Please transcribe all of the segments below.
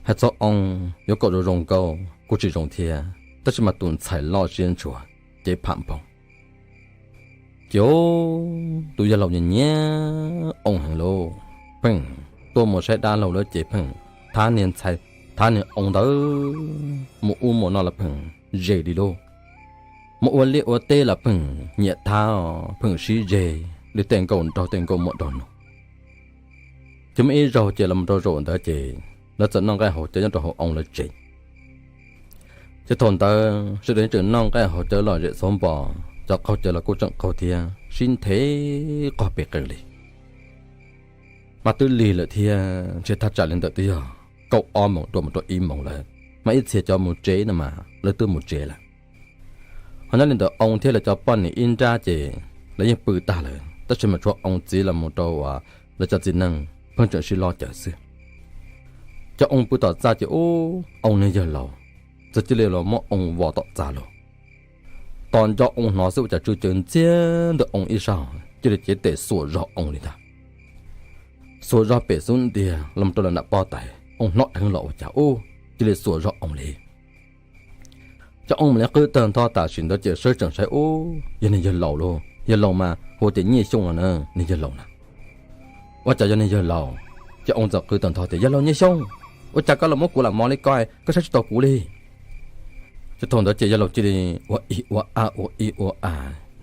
Hais txog Oo yuav kom zoo zoo nkauj kuj tsis zoo thiab, tab sis mas tus ntxhais loj siab ntshua, cev pham npoog. Ces tus yawg laus nyiam nyiam Oo heev lauj, pheej tuaj mus saib dab laug lawm ces pheej thab niag ntxhais, thab niag Oo ntawd mus ub mus no los pheej ze li lauj. Mus ua liaj ua teb los pheej nyiam thab, pheej sib ze li tej nkauj nraug tej nkauj muam nraug nus. Ces muaj ib zaug ces los mus rau zaum ntawd ces lawv txawm noj nqaij haus cawv nyob rau hauv Oo lawv tsev. Ces thaum ntawd sawv daws tseem noj nqaij haus cawv lom zem xov npos, cov qaug cawv los kuj tseem qaug thiab, sib nthe qog pes qees li. Mas twb lig lawm thiab, ntshe thaj tsam li ntawm twb yog kaum ob moos rau mus rau ib moos lawm, mas ib txhia cov mus tsev no mas lawv twb mus tsev lawm. Ho nyob li ntawd Oo thiab lawv cov poj niam ib nrab ces lawv yeej pw tag lawm, tab sis mas tshuav Oo txiv los mus rau uas lawv cov txiv neej pheej tseem sib lob cawv xwb. Cov Oo pw tom txaj ces ub, Oo niag yawg laus txawm cia li los muab Oo vos tom txaj los. Tos nco Oo hnov xwb ua cas tsw cawv ntxiag ntawm Oo ib sab, cia li cev tes xuas zog Oo li ntag. Xuas zog pem xub ntiag los rau lawv nram pob tais, Oo hnov dheev los ua cas ub, cia li xuas zog Oo li. Cov Oo mam li qw tawg ntho tam sim ntawd ces sawv tsees saib ub, yog niag yawg laus lauj, yawg laus mas hu tias Nyiaj Xyooj no na, niag yawg laus na. Ua cas yog niag yawg laus? Ces Oo txawm qw tawg ntho tias, Yawg laus Nyiaj Xyooj, ua cas koj los muab kuv lam mos li ko, koj saib tsis taus kuv li? Ces thaum ntawd ces yawg laus cia li ua ib ua a ua ib ua a,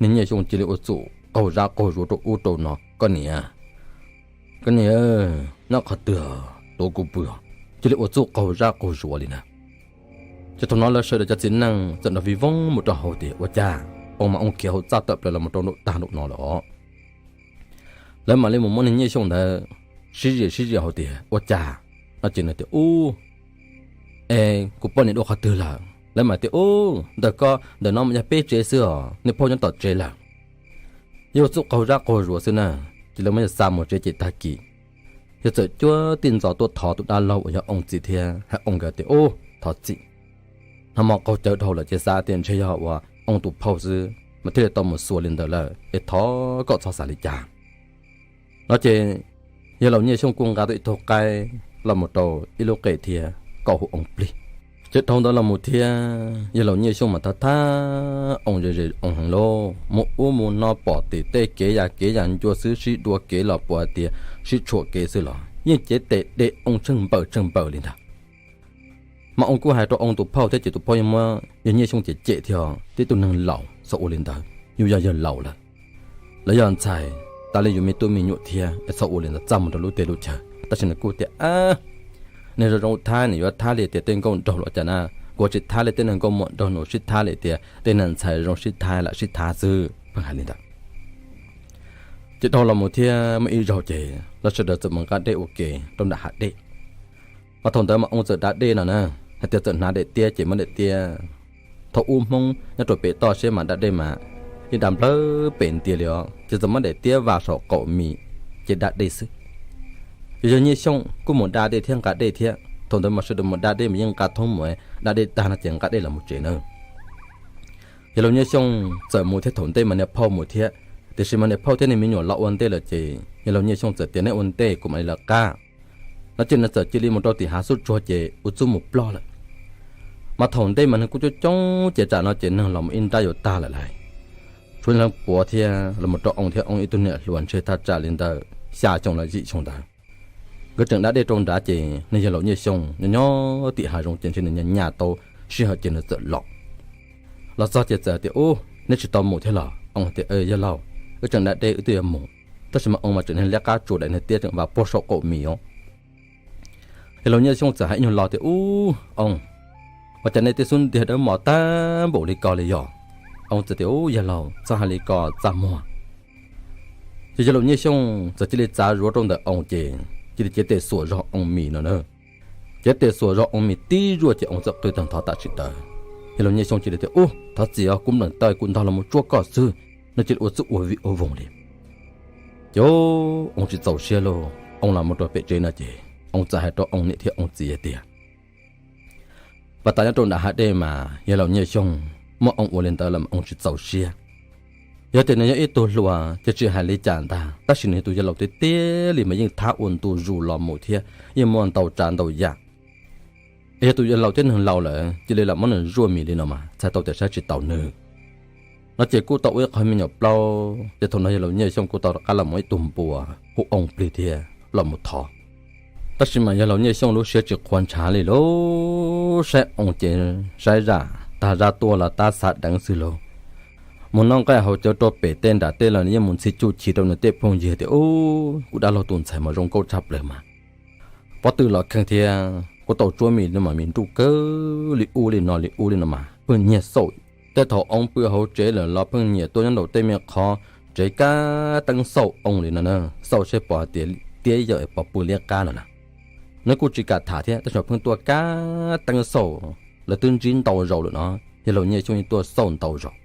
niag Nyiaj Xyooj cia li ua txuj qaug zab qaug zuav rau ub rau no, Koj niam, koj niam, nyob qhov twg tuav kuv pw? Cia li ua txuj qaug zab qaug zuav li na. Ces thaum no lawv sawv daws cov txiv neej txawm nrog vij voob mus rau hauv tias, Ua cas Oo mas Oo khiav hauv txaj tawm plaws los mus rau nraum tag nraum no lawm os? Lawv mam li mus muab niag Nyiaj Xyooj ntawd sib zim sib zim hauv tias, Ua cas? No ces nws tias, Ub, es kuv poj niam dua qhov twg lawm? Lawv mam tias, Ub, ntawm ko ntawm no mas yog peb tsev xwb os, niag phauj nyob tom tsev lawm. Yog txuj qaug zab qaug zuav xwb na. Ces lawv muab yawg xa mus tsev ces tag kis, yawg txawm cuab tij ntxov tuaj thov tus dab laug uas yog Oo txiv thiab hais Oo nkawd tias, Ub, thov txim, hnov mos qaug cawv dhau lawm ces xav tias ntshe yog uas Oo tus phauj xwb mas thiaj li tau mus xuas li ntawd lawm, es thov koj txhob xav li cas. No ces yawg laus Nyiaj Xyooj kuj nqa tau ib tug qaib los mus rau ib lub qe thiab kom hu Oo plig. Ces dhau ntawd los mus thiab yawg laus Nyiaj Xyooj mas thab thab Oo ze ze Oo heev lauj, mus ub mus no pom tim tej kev yam kev yam ncua xwb sib dua kev los puas hais tias sib tshuam kev xwb los yeej cev tes de Oo tsheej npaws tsheej npaws li ntag. Mas Oo kuj hais rau Oo tus phauj thiab ces tus phauj yeej muab yawg Nyiaj Xyooj cem cem thiab, tib tug neeg laus txhob ua li ntawd, yus yog yawg laus lawm, lawv yog ntxhais, tas li yus me tub me nyuam thiab es txhob ua li ntawd txaj muag rau lub teb lub chaw. Tab sis nws kuj tias, Niag zoo zoo thab nws yuav thab li tias tej nkauj nraug los cas na, kuv tsis thab li tej neeg nkauj muam nraug nus sib thab li tias tej neeg ntxhais zoo sib thab lam sib thab xwb, pheej hais li ntawd. Ces dhau los mus thiab muaj ib zaug ces lawv sawv daws txawm mus nqa dej ua ke rau nram hav dej. Mas thaum ntawd mas Oo txawm da dej no na, hais tias txawm hnav daim tiab ces muab daim tiab, thaum ub Hmoob nyob rau pem toj siab mas da dej mas yeej da nplawg pem ntiag li os, ces txawm muab daim tiab vas saum qaum mis ces da dej xwb. Ces yawg Nyiaj Xyooj kuj mus da dej thiab nqa dej thiab, thaum ntawd mas sawv daws mus da dej mas yeej nqa thoob mus, da dej tag no ces nqa dej los mus tsev na. Yawg laus Nyiaj Xyooj txawm mus thiab thaum ntej mas niag phauj mus thiab, tiam sis mas niag phauj thiab niag me nyuam los ua ntej lawm ces yawg laus Nyiaj Xyooj txawm tias, Neb ua ntej kuv mam li lawv qab. No ces nws txawm cia li mus rau tim hav xub tsuag ces ua txuj mus ploj lawm. Mas thaum ntej mas neeg kuj coob coob ces tsam no ces neeg los mus ib nrab yuav tag lawm lauj. Tshuav leej puav thiab los mus rau Oo thiab Oo ib tug niam hluas ntshe thaj tsam li ntawm xya xyoo los yim xyoo ntawd. Nkawd tseem da dej rau nrad ces niag yawg laus Nyiaj Xyooj nyob nyob tim hav zoov ces ntshe nws nyas nyas tau sij hawm ces nws txawm los. Los txog ces txawm tias, Ub, neb tsis tau mus thiab los? Oo tias, Yawg laus, wb tseem da dej wb twb yuav mus. Tab sis mas Oo mas tseem niag liab qab tsuas daim niag tiab tseem vas puag saum qaum mis os. Yawg laus Nyiaj Xyooj txawm hais ib nyuag lo tias, Ub, Oo, ua cas nej tej xub ntiag dawb mos tag npaum li ko li yog? Oo txawm tias, Ub, yawg laus, txhob hais li ko, txaj muag. Ces yawg laus Nyiaj Xyooj txawm cia li txav zuav rau ntawm Oo ces cia li cev tes xuas zog Oo mis no na. Cev tes xuas zog Oo mis tib zuaj ces Oo txawm qw tag nthov tam sim ntawd. Yawg laus Nyiaj Xyooj cia li tias, Ub, thov txim os, kub nplees taw kuv ntog los mus tsuab koj xwb. No cia li ua txuj ua vij ua voog li. Ces Oo tsis txaus siab lauj, Oo los mus rau pem tsev no ces Oo txawm hais rau Oo niam thiab Oo txiv hais tias, Pas tas nyob rau nram hav dej mas yawg laus Nyiaj Xyooj muab Oo ua li ntawd los mas Oo tsis txaus siab. Yog tias nws yog ib tug hluas ces tsis hais li cas ntag, tab sis nws yog tus yawg laus tiag tiag li mas yeej thab ua ntu zus los mus thiab yeej muaj ntau tsav ntau yam. Yog tus yawg laus thiab neeg laus lawm cia li lam muab nws zuaj mis li no mas txhais tau tias saib tsis taus nws. No ces kuj tau ua ib qho me nyuam plaub, ces thaum no yawg laus Nyiaj Xyooj kuj tau rov qab los mus ib tug npua hu oo plig thiab los mus thov. Tab sis mas yawg laus Nyiaj Xyooj lub siab tsis qhuav ntshav li lauj, saib oo ces saib zaj tag zaj tuaj los tab xav deev xwb lauj. Mus noj nqaij haus cawv rau pem tej nram tej los yeej mus ntxhi cuj chiv rau nws tej phooj ywg tias, Ub, kuv dab laug tus ntxhais mas zoo nkauj tshaj plaws mas. Pob tw los kheej thiab kuj tau tsuab mis no mas mis nruj kawg li ub li no li ub li no mas pheej nyiag xauj. Tej thaum oo pw hauv tsev lawm los pheej nyiam tuaj nyob nraum tej me qhov tsev kab teeb xauj oo li no na, xauj seb pom hais tias tiab yawm pom pw liab qab no na. Nws kuj tsis kam tham thiab tab sis pheej tuaj kab teeb xauj. Lawv twb ntsib ntau zaus lawm no, yawg laus Nyiaj Xyooj yeej tuaj xauj ntau zaus.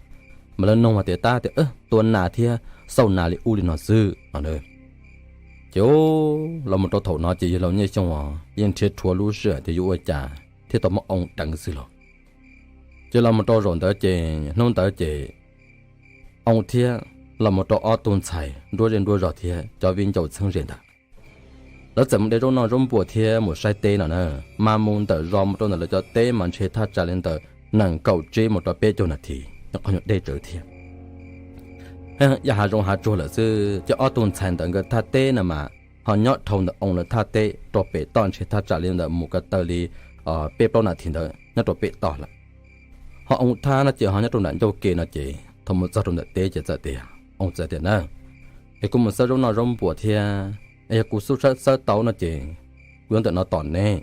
Mas lawv nug hais tias tab tias tua nas thiab xauj nas li ub li no xwb no. Ces los mus rau thaum no ces yawg laus Nyiaj Xyooj yeej nrhiav rhuav lub sij hawm tias yuav ua cas thiaj tau muab oo deev xwb los. Ces los mus rau zaum ntawd ces hnub ntawd ces oo thiab los mus rau ob tug ntxhais nruab zej nruab zog thiab cov viv ncaus txheeb ze ntawd, lawv txawm mus de zaub noj zaub npua thiab mus saib teb no na. Mas mus ntawm zos mus rau ntawm lawv cov teb mas ntshe thaj tsam li ntawm nees nkaum tsib mus rau peb caug nas this, yog qhov nyuag deb tsawv thiab. Yaj hav zoov hav tsuag lawm xwb ces ob tug ntxhais ntawd nkawd thaj teb no mas ho nyob dhau ntawm oo lawv thaj teb rau pem toj ntshe thaj tsam li ntawm mus ko taw li peb plaub nas this ntawd nyob rau pem toj lawm. Ho oo thaj no ces ho nyob rau nram ncauj ke no ces thaum mus txog rau ntawm teb ces txawm tias, oo txawm tias na, es kuv mus xawb zaub noj zaub npua thiab, es yog kuv xub xawb tau no ces kuv yuav ntawm no tos neb.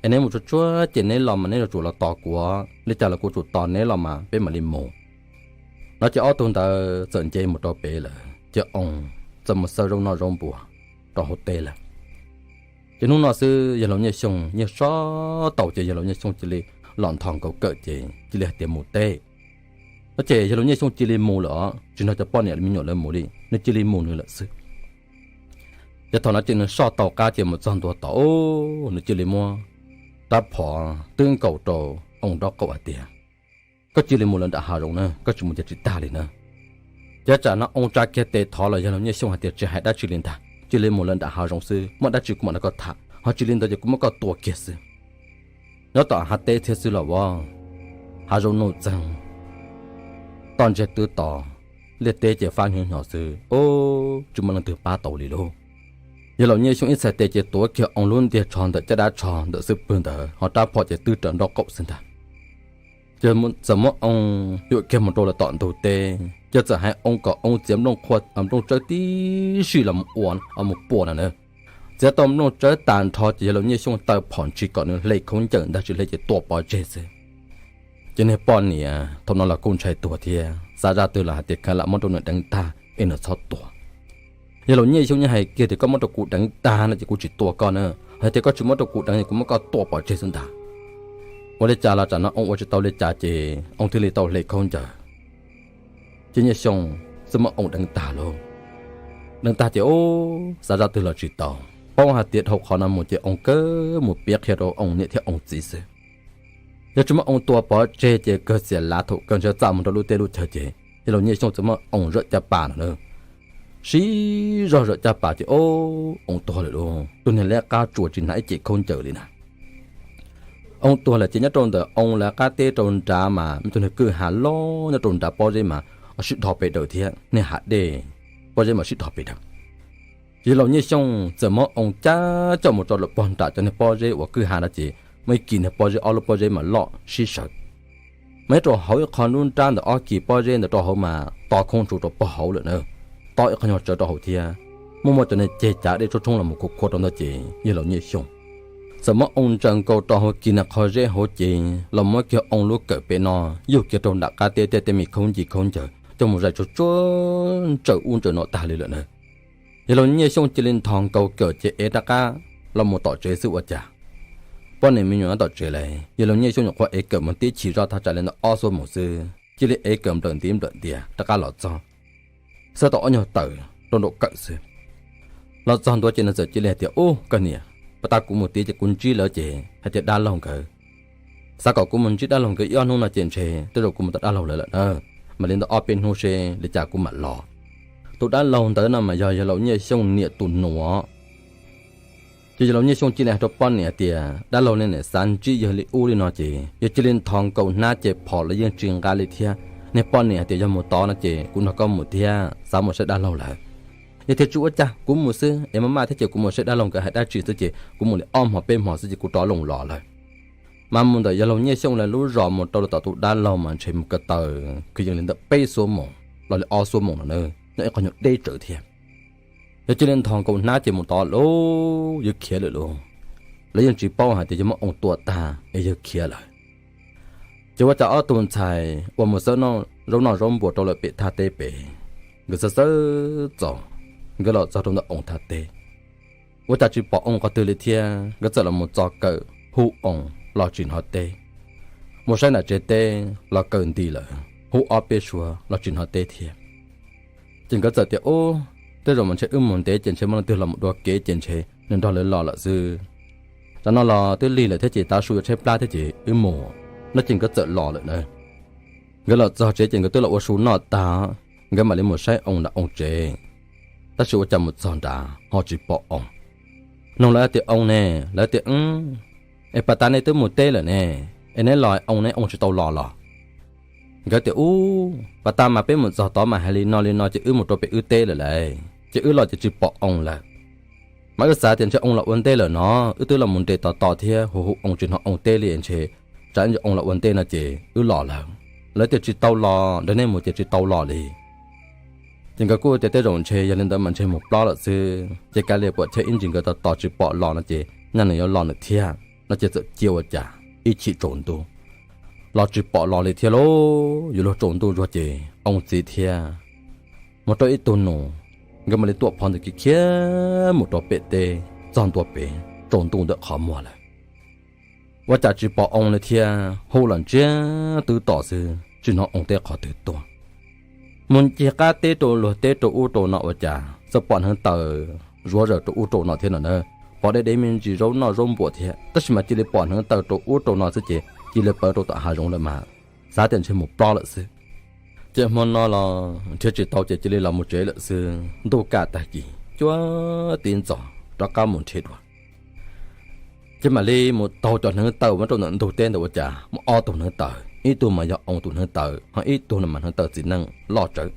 Es neb mus tsuag tsuag ces neb los mas neb yuav tsum los tos kuv, li cas los kuv tsum tos neb los mas peb mam li mus. No ces ob tug ntawd txawm nce mus rau pem lawm ces oo txawm mus xawb zaub noj zaub npua rau hauv teb lawm. Ces hnub no xwb yawg laus Nyiaj Xyooj nyiaj sob tau ces yawg laus Nyiaj Xyooj cia li los nthos nkaus kawm ces cia li hais tias mus teb. No ces yawg laus Nyiaj Xyooj cia li mus lawm os, tsis nrog cov poj niam me nyuam lawv mus li, nws cia li mus nws lawm xwb. Ces thaum no ces nws soj tau qab ces mus txog ntua tod, nws cia li muab rab phom twb nkaus rau oo nraub qaum hais tias, koj cia li mus lawm nram hav zoov na, koj tsis mus ces tsis tag li na. Ces tsam no oo tsa kiag tes thov los yawg laus Nyiaj Xyooj hais tias tsis hais dab tsi li ntag, cia li mus lawm nram hav zoov xwb, muaj dab tsi kuv mam nrog koj tham, ho tsis li ntawd ces kuv muab koj tua kiag xwb. Nyob tom hav teb thiab xwb los as, hav zoov nuj txeeg, toj ntsiag twb to, liaj teb ces fab hnyo hnyo xwb, tsis muaj leej twg pab tau li lauj. Yawg laus Nyiaj Xyooj ib txhais tes ces tuav kiag oo lub ntiag tsho ntawm caj dab tsho ntawm xub pwg ntawd ho rab phom ces twb raws nraub qaum xwb ntag. Ces txawm muab oo yuam kiag mus rau lawm tom ntug teb ces txawm hais oo kom oo txiav nplooj tsawb tib si los ua mus pua no na. Txiav tau nplooj tsawb tag nrho ces yawg laus Nyiaj Xyooj taw phom ntshis kom nws hle khaub ncaws ntag, tsis hle ces tua pov tseg xwb. Ces niag poj niam thaum no los kuj ntshai tuag thiab xav zaj twg los hais tias khav lam muab rau nws deev tag es nws txhob tuag. Yawg laus Nyiaj Xyooj yeej hais kiag tias koj muab rau kuv deev tag no ces kuv tsis tua koj na, hais tias koj tsis muab rau kuv deev ces kuv muab koj tua pov tseg xwb ntag. Ua li cas los tsam no oo ua tsis tau li cas ces oo thiaj li tau hle khaub ncaws, ces Nyiaj Xyooj txawm muab oo deev tag lauj. Deev tag ces ub xav zaj twg los tsis tau, paub hais tias dhau qhov no mus ces oo kawg mus piav qhia rau oo niam thiab oo txiv xwb. Yog tsis muab oo tua pov tseg ces kawg xiam lav thaum kawg ntshe txaj mus rau lub teb lub chaw ces yawg laus Nyiaj Xyooj txawm muab oo zawm caj pas no na. Sib zog zawm caj pas ces ub oo tuag lawm lauj, tus niag liab qab tsuas tsis hnav ib ce khaub ncaws li na. Oo tuag lawm ces nyob rau ntawm oo lawv qab teb rau nrad mas muaj tus niag kwj ha loj nyob rau nrad pob zeb mas sib dhos pes daws thiab niag hav dej pob zeb mas sib dhos pes daws. Ces yawg laus Nyiaj Xyooj txawm muab oo cab coj mus rau lawm pog nram cov niag pob zeb uas kwj ha no ces muaj ib kis niag pob zeb ob lub pob zeb mas loj sib sawv. Mas nyob rau hauv ib qho nruab nrab ntawm ob kis pob zeb ntawd rau hauv mas to khoob tsuas rau pog hauv lawm na, to ib qho nyuag tsawv rau hauv thiab. Muaj muaj cov niag ceg cav dej tshoob tshoob los mus khuav khuav rau ntawd ces yawg laus Nyiaj Xyooj txawm muab oo ntsaws nkaus rau hauv kis niag qhov zeb hauv ces los muab kiag oo lub kawm pem no yug kiag rau nram qab teb tej tej me khaub ncaws khaub ncaws coj mus zais tsuag tsuag ntsawm ub ntsawm no tag li lawm na. Yawg laus Nyiaj Xyooj cia li nthos nkaus kawm ces ev rov qab los mus tom tsev xwb ua cas poj niam me nyuam nyob tom tsev lawm, yawg laus Nyiaj Xyooj nyuam qhuav ev kawm mus tib chim zoj thaj tsam li ntawm ob xuab moos xwb, cia li ev kawm nplawm ntiv nplawm ntias rov qab los txog, xawb tau ob nyuag tawm rau nraum kawm xwb. Los txog ntua ces nws txawm cia li hais tias, Ub, koj niam, puag ta kuv mus tid ces kuv ntsib lawv ces hais tias dab laug nkawd, xav kom kuv mus ntsib dab laug nkawd ib ob hnub no ces ntshe tej zaum kuv mus tau dab laug lawv lawm na. Mam li ntawm ob peb hnub seb li cas kuv mam los. Tus dab laug ntawd no mas yog yawg laus Nyiaj Xyooj niam tus nus. Ces yawg laus Nyiaj Xyooj cia li hais rau poj niam tias, Dab laug, nej niam xav ntsib yawg li ub li no ces yawg cia li nthos nkaus hnab ces phom los yeej tsis nqa li thiab. Niag poj niam hais tias, Yog mus tod no ces kuv nrog koj mus thiab, xav mus saib dab laug lawm. Yog tias tsis ua cas kuv mus xwb es maj maj thiab ces kuv mus saib dab laug nkawd hais dab tsi xwb ces kuv mus li ob hmos peb hmos xwb ces kuv rov loo los lawm. Mas mus ntawm yawg laus Nyiaj Xyooj lawv lub zos mus rau tom tus dab laug mas ntshe mus ko taw kwv yees li ntawm peb xuab moos los li ob xuab moos no na, nyob ib qho nyuag deb tsawv thiab. Yawg cia li nthos nkaus hnab ces mus tod lauj, yawg khiav lawm lauj. Lawv yeej tsis paub hais tias yawg muab oo tua tag es yawg khiav lawm. Ces ua cas ob tug ntxhais uas mus xawb zaub noj zaub npua rau lawm pem thaj teb pem, nkawd xawb xawb txaus, nkawd los txog rau ntawm oo thaj teb, ua cas tsis pom oo qhov twg li thiab. Nkawd txawm los mus txo kawm hu oo los tsis hnov teb, mus saib nram tsev teb los kawm nti lawm, hu ob peb suab los tsis hnov teb thiab. Ces nkawd txawm tias, Ub, tej zaum mas ntshe wb mus ntev ces ntshe muaj leej twg los mus dua kev ces ntshe nws nrog lawv los lawm xwb. Tam no los twb lig lawm thiab ces tav su yuav tshaib plab thiab ces wb mus. No ces nkawd txawm los lawm na. Nkawd los txog tsev ces nkawd twb los ua su noj tag, nkawd mam li mus saib oo nram oo tsev. Tab sis ua cas mus txog nrad ho tsis pom oo. Nug lawv tias, Oo ne? Lawv tias, Es pas tas nej twb mus teb lawm ne, es neb los oo neb oo tsis tau los los? Nkawd tias, Ub, pas tas mas peb mus txog tod mas hais li no li no ces wb mus rau pem wb teb lawm lauj, ces wb los ces tsis pom oo lawm. Mas wb xav tias ntshe oo los ua ntej lawm no, wb twb los mus nres tos tos thiab hu hu oo tsis hnov oo teb li ntshe tsam ntshe oo los ua ntej no ces wb los lawm. Lawv tias, Tsis tau los, nrog nej mus ces tsis tau los li. Ces nkawd kuj tias, Tej zaum ntshe yog li ntawd mas ntshe mus plob lawm xwb, ces kav liam puam chawj ib ntsis nkawd tos tos tsis pom los no ces nyaj nws yuav los nws thiab. No ces txawm cia ua cas ib chim tsaus ntuj los tsis pom los li thiab lauj. Yuav luag tsaus ntuj zuag ces oo txiv thiab mus rau ib tug nus, nkawd mam li tuam phov ntawm kiv khiav mus rau pem teb txog ntua pem, tsaus ntuj ntawm qhov muag lawm. Ua cas tsis pom oo li thiab, hu los ntsiag twb to xwb tsis hnov oo teb qhov twg tuaj. Mus ncig qab teb rau luag teb rau ub rau no ua cas txawm pom hneev taws zuav zaws rau ub rau no thiab no na. Pom deb deb me ntsis zaub noj zaub npua thiab tab sis mas cia li pom hneev taws rau ub rau no xwb ces cia li pawv rau tom hav zoov lawm mas xav tias ntshe mus plob lawm xwb. Ces hmo no los nrhiav tsis tau ces cia li los mus tsev lawm xwb. Ntuj kaj tag kis cuaj tib ntxos rov qab mus nrhiav dua. Ces mam li mus taug cov hneev taws mus rau ntawm ntug teb ntawd ua cas muaj ob tug hneev taws, ib tug mas yog oo tus hneev taws ho ib tug no mas hneev taws txiv neej loj tsawv.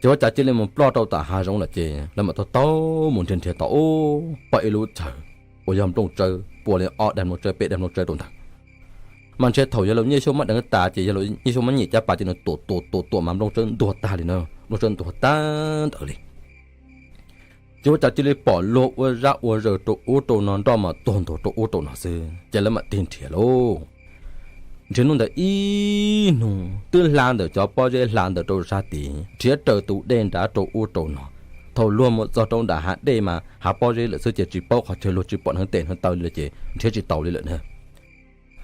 Ces ua cas cia li mus ploj rau tom hav zoov lawm ces lawv mam taug taug mus nrhiav nrhiav tau ub pom ib lub chaw uas yog nplooj tsawb pua li ob daim nplooj tsawb peb daim nplooj tsawb rau ntawd. Mas ntshe thaum yawg laus Nyiaj Xyooj muab deev tas ces yawg laus Nyiaj Xyooj muab nyem caj pas ces nws tuam tuam tuam tuam mas nplooj tsawb ntuag tag li na, nplooj tsawb ntuag tag ntawd li. Ces ua cas cia li pom luag ua zab ua zaws rau ub rau no, nroj mas tuag ntuag rau ub rau no xwb ces lawv mam tig nrhiav lauj. Nrhiav hnub ntawd ib hnub twb hla ntawm cov pob zeb hla ntawd rau sab tid, nrhiav raws tus dej nrad rau ub rau no. Thaum luag mus txog rau nram hav dej mas hav pob zeb lawm xwb ces tsis paub qhov chaw, luag tsis pom hneev tes hneev taw li ces nrhiav tsis tau li lawm na.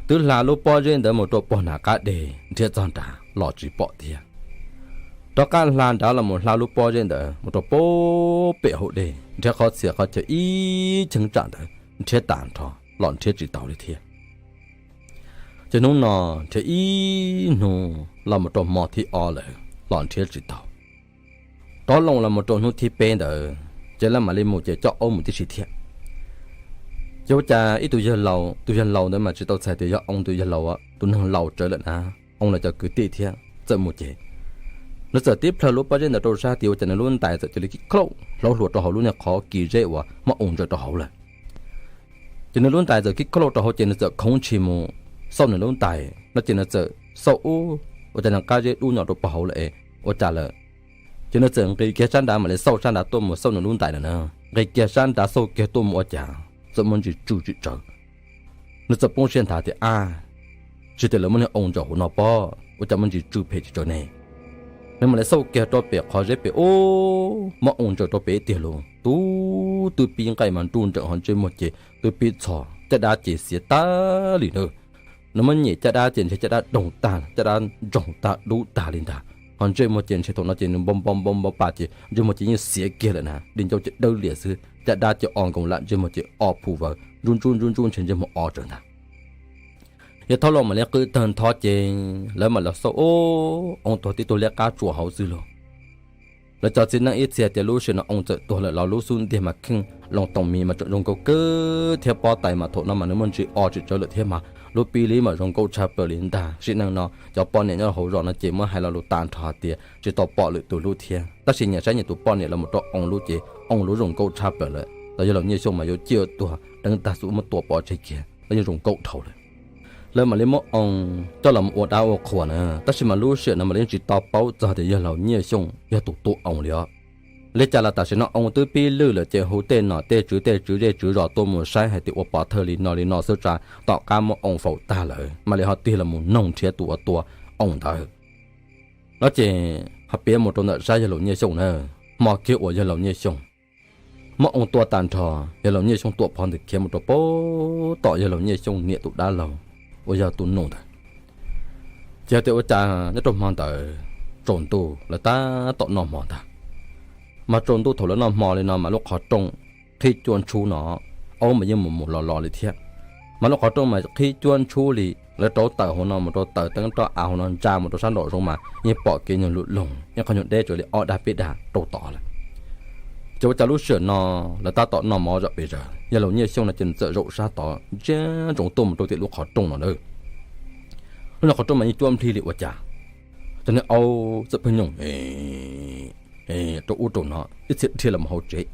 Twb hla lub pob zeb ntawd mus rau puag nram qab deg, nrhiav txog nrad los tsis pom thiab. Rov qab hla nrad los mus hla lub pob zeb ntawd mus rau puag pem hauv dej, nrhiav qhov txhia qhov chaw ib cheeb tsam ntawd nrhiav tas nrho los nrhiav tsis tau li thiab. Ces hnub no nrhiav ib hnub los mus rau hmo thib ob lawm los nrhiav tsis tau. Rov loo los mus rau hnub thib peb ntawd ces lawv mam li mus ces coj aub mus tib si thiab. Ces ua cas ib tug yawg laus, tus yawg laus ntawd mas tsis tau txhais tias yog oo, tus yawg laus, tus neeg laus tsawv lawm na, oo los cov kwv tij thiab txawm mus ces nws txawm tib plhaw lub pob zeb ntawd rau sab tid ua cas nws lub ntais txawm cia li kib khlauj hlauv hluas rau hauv lub niag qhov kis zeb uas muab oo ntsaws rau hauv lawm. Ces nws lub ntais txawm kib khlauj rau hauv ces nws txawm khoov ntshis mus xauj nws lub ntais no ces nws txawm xauj ub, ua cas nws qab zeb dub nyo rau puag hauv lawm es ua cas lawm. Ces nws txawm nqis kiag sab nrad mam li xauj sab nrad tuaj mus xauj nws lub ntais lawm na. Nqis kiag sab nrad xauj kiag tuaj mus ua cas txawm muaj ntsis tsw tsis tsawv. Nws txawm poob siab nthav tias, Ab, tsis tias lawv muab niag oo ntsaws hauv no pob, ua cas muaj ntsis tsw phem tsis tsawv ne? Nws mam li xauj kiag rau pem qhov zeb pem ub, muab oo ntsaws rau pem tiag lauj. Tub twb pib nqaij mas nruj nreem ho ntsej muag ces twb pib txhos, caj dab ces xiav tag li na. Nws muab nyem caj dab ces ntshe caj dab doog tag, caj dab ntsoog tag dub tag li ntag. Ho ntsej muag ces ntshe thaum no ces nws npau npau npau npau pa ces ntsej muag ces yeej xiav kiag lawm na, di ncauj ces dawb lias xwb, caj dab ces o nkoos lam, ntsej muag ces o phu vawv, ntsub ntsub ntsub ntsub ntshe ntsej muag o tsawv ntag. Yawg Thaub Lauj mam li qw tawg ntho ces lawv mam los xauj, ub, oo tuag tib tug liab qab tsuas hauv xwb lauj. Lawv cov txiv neej ib txhia tias lub sij hawm no oo txawm tuag lawm los lub xub ntiag mas kheej loo toom mis mas tseem zoo nkauj kawg thiab pob tais mas thaum no mas nws muaj ntsis o tsis tsawv lawm thiab mas lub pib lib mas zoo nkauj tshaj plaws li ntag. Sim neej no cov poj niam nyob hauv zos no ces muab hais lo lus tag nrho hais tias tsis tau pom lwm tus lub thiab, tab sis nyias saib nyias tus poj niam los mus rau oo lub ces oo lub zoo nkauj tshaj plaws lawm. Los yawg laus Nyiaj Xyooj mas yuav ciaj tuag deev tag xwb muab tua pov tseg kiag los yeej zoo nkauj dhau lawm. Lawv mam li muab oo coj los ua dab ua qhuas na, tab sis mas lub sij hawm no mam li yeej tsis tau paub txog tias yawg laus Nyiaj Xyooj yog tus tua oo li os. Li cas los tam sim no oo twb pib lwj lawm ces hu tej nom tej tswv tej tswv zej tswv zos tuaj mus saib hais tias ua pov thawj li no li no xwb tsa tom qab muab oo faus tag lawm mam li ho tig los mus noog nrhiav tus uas tua oo ntawd. No ces ho piav mus rau ntawm sab yawg laus Nyiaj Xyooj na, hmo kiag uas yawg laus Nyiaj Xyooj muab oo tua tag nrho, yawg laus Nyiaj Xyooj tuam phov ntawd khiav mus rau pem tom yawg laus Nyiaj Xyooj niam tus dab laug uas yog tus nus ntawd. Ces tias ua cas nyob rau hmo ntawd tsaus ntuj lawv tab tom noj hmo ntag. Mas tsaus ntuj thaum lawv noj hmo li no mas lub qhov rooj qhib cuab ntshub no, aub mas yeej mus mus los los li thiab. Mas lub qhov rooj mas qhib cuab ntshub li, lawv rauv taws hauv no mus rau taws teeb roj av hauv no ntsa mus rau sab nraum zoov mas yeej pom kev nyuag lug loog yeej qhov nyuag deb tsuas li ob dag peb dag rau tod lawm. Ces ua cas lub sij hawm no lawv tab tom noj mov zom pes zaws, yawg laus Nyiaj Xyooj no ces nws txawm zaum sab tod ntsia ntsoov tuaj mus rau tim lub qhov rooj no na. Lub no qhov rooj mas yeej cuab nplig li ua cas, cov niag aub txawm pheej nyooj rau ub rau no ib txhia dhia los mus hauv tsev.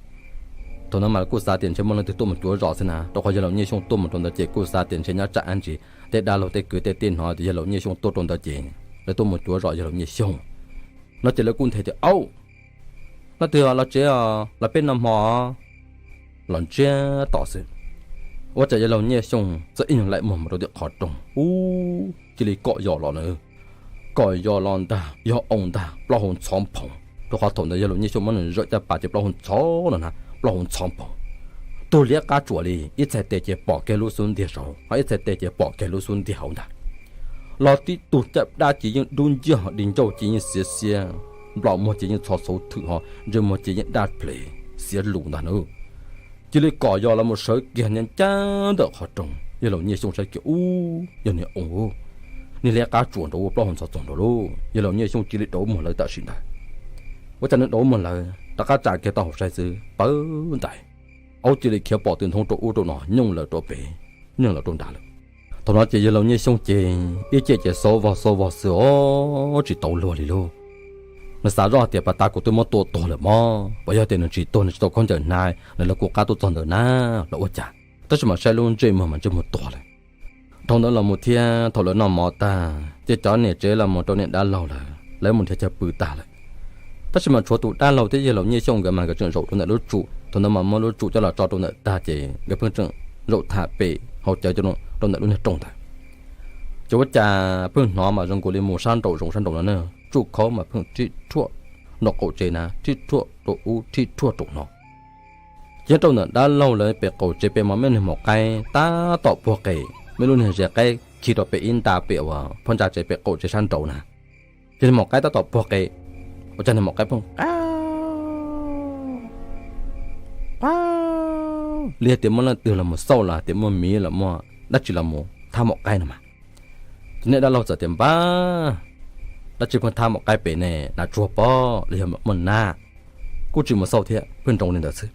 Thaum no mas kuj xav tias ntshe muaj leej twg tuaj mus cuav zos xwb na, rau qhov yawg laus Nyiaj Xyooj tuaj mus rau ntawd ces kuj xav tias ntshe nyob tsam dab ntsis tej dab laug tej kwv tej tij hnov tias yawg laus Nyiaj Xyooj tuaj rau ntawd ces lawv tuaj mus cuav zos yawg laus Nyiaj Xyooj. No ces lawv kuj nthe tias, Aub, leej twg los tsev os, los peb noj hmo. Los ntsiag to xwb, ua cas yawg laus Nyiaj Xyooj txawm ib nyuag laim muag mus rau tim qhov rooj ub cia li kom yos los na. Kom yos los ntag, yog oo ntag, plaub hau ntxhov nphoo. Rau qhov thaum ntawd yawg laus Nyiaj Xyooj muab nws zawm caj pas ces plaub hau ntxhov no na, plaub hau ntxhov nphoo, tuag liab qab tsuas li, ib txhais tes ces pom kiag lub xub ntiag saud, ho ib txhais tes ces pom kiag lub xub ntiag hauv ntag. Los tib tug caj dab ces yeej dub nciab, ho di ncauj ces yeej xiav xiab, nplaum muag ces yeej txho xauv thwm, ho ntsej muag ces yeej daj ples xiav lus ntag na. Cia li kom yos los mus sawv kiag nyob ncaj ntawm qhov rooj, yawg laus Nyiaj Xyooj saib kiag ub yog niag oo, niag liab qab tsuas nraud ua plaub hau ntxhov txoog nraud lauj. Yawg laus Nyiaj Xyooj cia li rauv muag lawv tam sim ntawd. Ua cas nws rauv muag lawv rov qab tsa kiag taub hau saib xwb pawv ntais, aub cia li khiav pom tw nthoob rau ub rau no nyooj lawm rau pem, nyooj lawm rau nrad lawm. Thaum no ces yawg laus Nyiaj Xyooj ces ib ce ces xauv vog xauv vog xwb os, tsis tau luag li lauj. Nws xav zoj hais tias pas tas kuv twb muab tua tuag lawm mog, puas yog tias nws tsis tuag nws tsis tau khaub ncaws hnav nws lawv kuv qab tuaj txog ntawm na, los ua cas. Tab sis mas saib lub ntsej muag mas ntsej muag tuag lawm. Dhau ntawd los mus thiab thaum lawv noj mov tag ces cov niam tsev los mus rau niam dab laug lawm, lawv mus nrhiav chaw pw tag lawm. Tab sis mas tshuav tus dab laug thiab yawg laus Nyiaj Xyooj nkawd mas nkawd tseem zaum rau ntawm lub tsum, thaum ntawd mas muab lub tsum coj los tso rau ntawm tag ces nkawd pheej tseem zaum tham pem hauv cawv rau ntawm lub niag rooj ntawd. Ces ua cas pheej hnov mas zoo nkaus li mus sab nraum zoov sab nraum no na, tsuj khaub mas pheej rhij rhuaj nraum qaum tsev na, rhij rhuaj rau ub rhij rhuaj rau no. Ces nyob rau ntawm dab laug lawv pem qaum tsev pem mas muaj niag maum qaib tab tom puag qe, muaj lub niag zes qaib khi rau pem ib nta pem uas phab ntsa tsev pem qaum tsev sab nraud na. Ces niag maum qaib tab tom puag qe, ua cas niag maum qaib pheej qab li hais tias muaj leej twg los mus xauj los hais tias muaj miv los muaj dab tsi los mus thab maum qaib no mas. Ces niag dab laug txawm tias npab, dab tsi pheej thab maum qaib pem ne, nas tsuag pob los yog muaj nab, kuj tsis mus xauj thiab pheej nroo li ntawd xwb.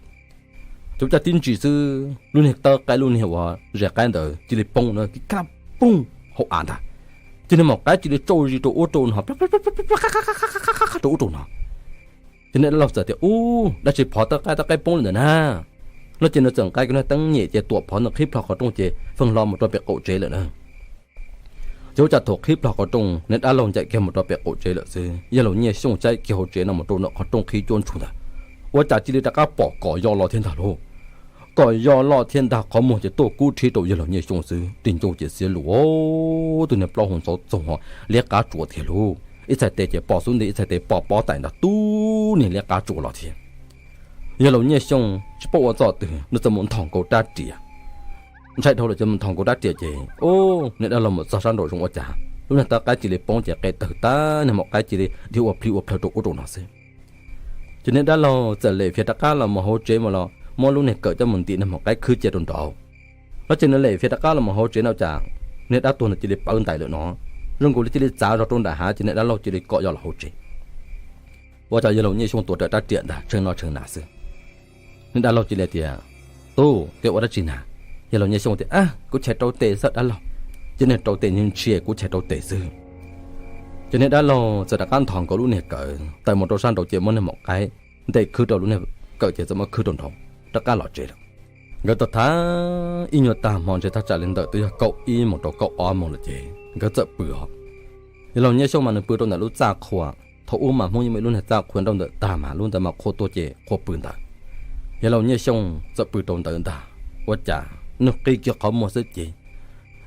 Ces ua cas tib ntsis xwb lub niag tawb qaib lub niag uas zes qaib ntawd cia li poob na, kab poob hauv av ntag. Ces niag maum qaib cia li tsauj zis rau ub rau no, rau ub rau no. Ces niag dab laug txawm tias ub, dab tsi phov tawb qaib, tawb qaib poob li ntawd na. No ces nws txawm nqa kiag niag teeb nyem ces tuam phov ntawd qhib plho qhov rooj ces feej hlo mus rau pem qaum tsev lawm na. Ces ua cas thaum qhib plho qhov rooj niag dab laug ncaim kiag mus rau pem qaum tsev lawm xwb, yawg laus Nyiaj Xyooj saib kiag hauv tsev no mus rau ntawm qhov rooj qhib cuab ntshub ntag, ua cas cia li rov qab pom kom yos los thiab ntag lauj. Kom yos los thiab ntag, qhov muag ces tuaj kub rhib rau yawg laus Nyiaj Xyooj xwb, ris ncauj ces xiav lus, tus niag plaub hau ntxhov txoog ho liab qab tsuas tiag lauj. Ib txhais tes ces pom xub ntiag, ib txhais tes pom pob tais ntag, tub niag liab qab tsuas los thiab. Yawg laus Nyiaj Xyooj tsis paub ua txoj twg, nws txawm mus nthos nkaus rab riam. Ntshai dhau lawm ces mus nthos nkaus rab riam ces, ub, niag dab laug mus txog sab nraum zoov ua cas lub niag tawb qaib cia li poob ces qe tawg tag, niag maum qaib cia li dhia ua plhi ua plhaw rau ub rau no xwb. Ces niag dab laug txawm lem fiav rov qab los mus hauv tsev mus los muab lub niag kawm coj mus ntim niag maum qaib khwb cia rau nraud. No ces nws lem fiav rov qab los mus hauv tsev no cas niag dab tuag ntawd cia li pawv ntais lawm no, zoo nkaus li cia li txav zog rau nram hav ces niag dab laug cia li kom yos los hauv tsev. Ua cas yawg laus Nyiaj Xyooj tuav rawv rab riam ntag, tshee no tshee na xwb. Niag dab laug cia li tias, Tub, koj ua dab tsi na? Yawg laus Nyiaj Xyooj tias, Kuv chais rau tes xwb dab laug. Ces niag rau tes ntshia, Kuv chais rau tes xwb. Ces niag dab laug txawm rov qab nthos nkaus lub niag kawm tawm mus rau sab nraud ces muab niag maum qaib ntes khwb rau lub niag kawm ces txawm muab khwb rau nraud rov qab los tsev lawm. Nkawd tau tham ib nyuag tag hmo ntshe thaj tsam li ntawm twb yog kaum ib moos rau kaum ob moos lawm ces nkawd txawm pw os. Yawg laus Nyiaj Xyooj mas nws pw rau ntawm lub txaj qhua. Thaum ub mas Hmoob yeej muaj ib lub niag txaj qhua nrauj ntawm tag mas lub ntawd mas qhua tuaj ces qhua pw ntawd. Yawg laus Nyiaj Xyooj txawm pw rau ntawd ntag, ua cas nws qi kiag qhov muag xwb ces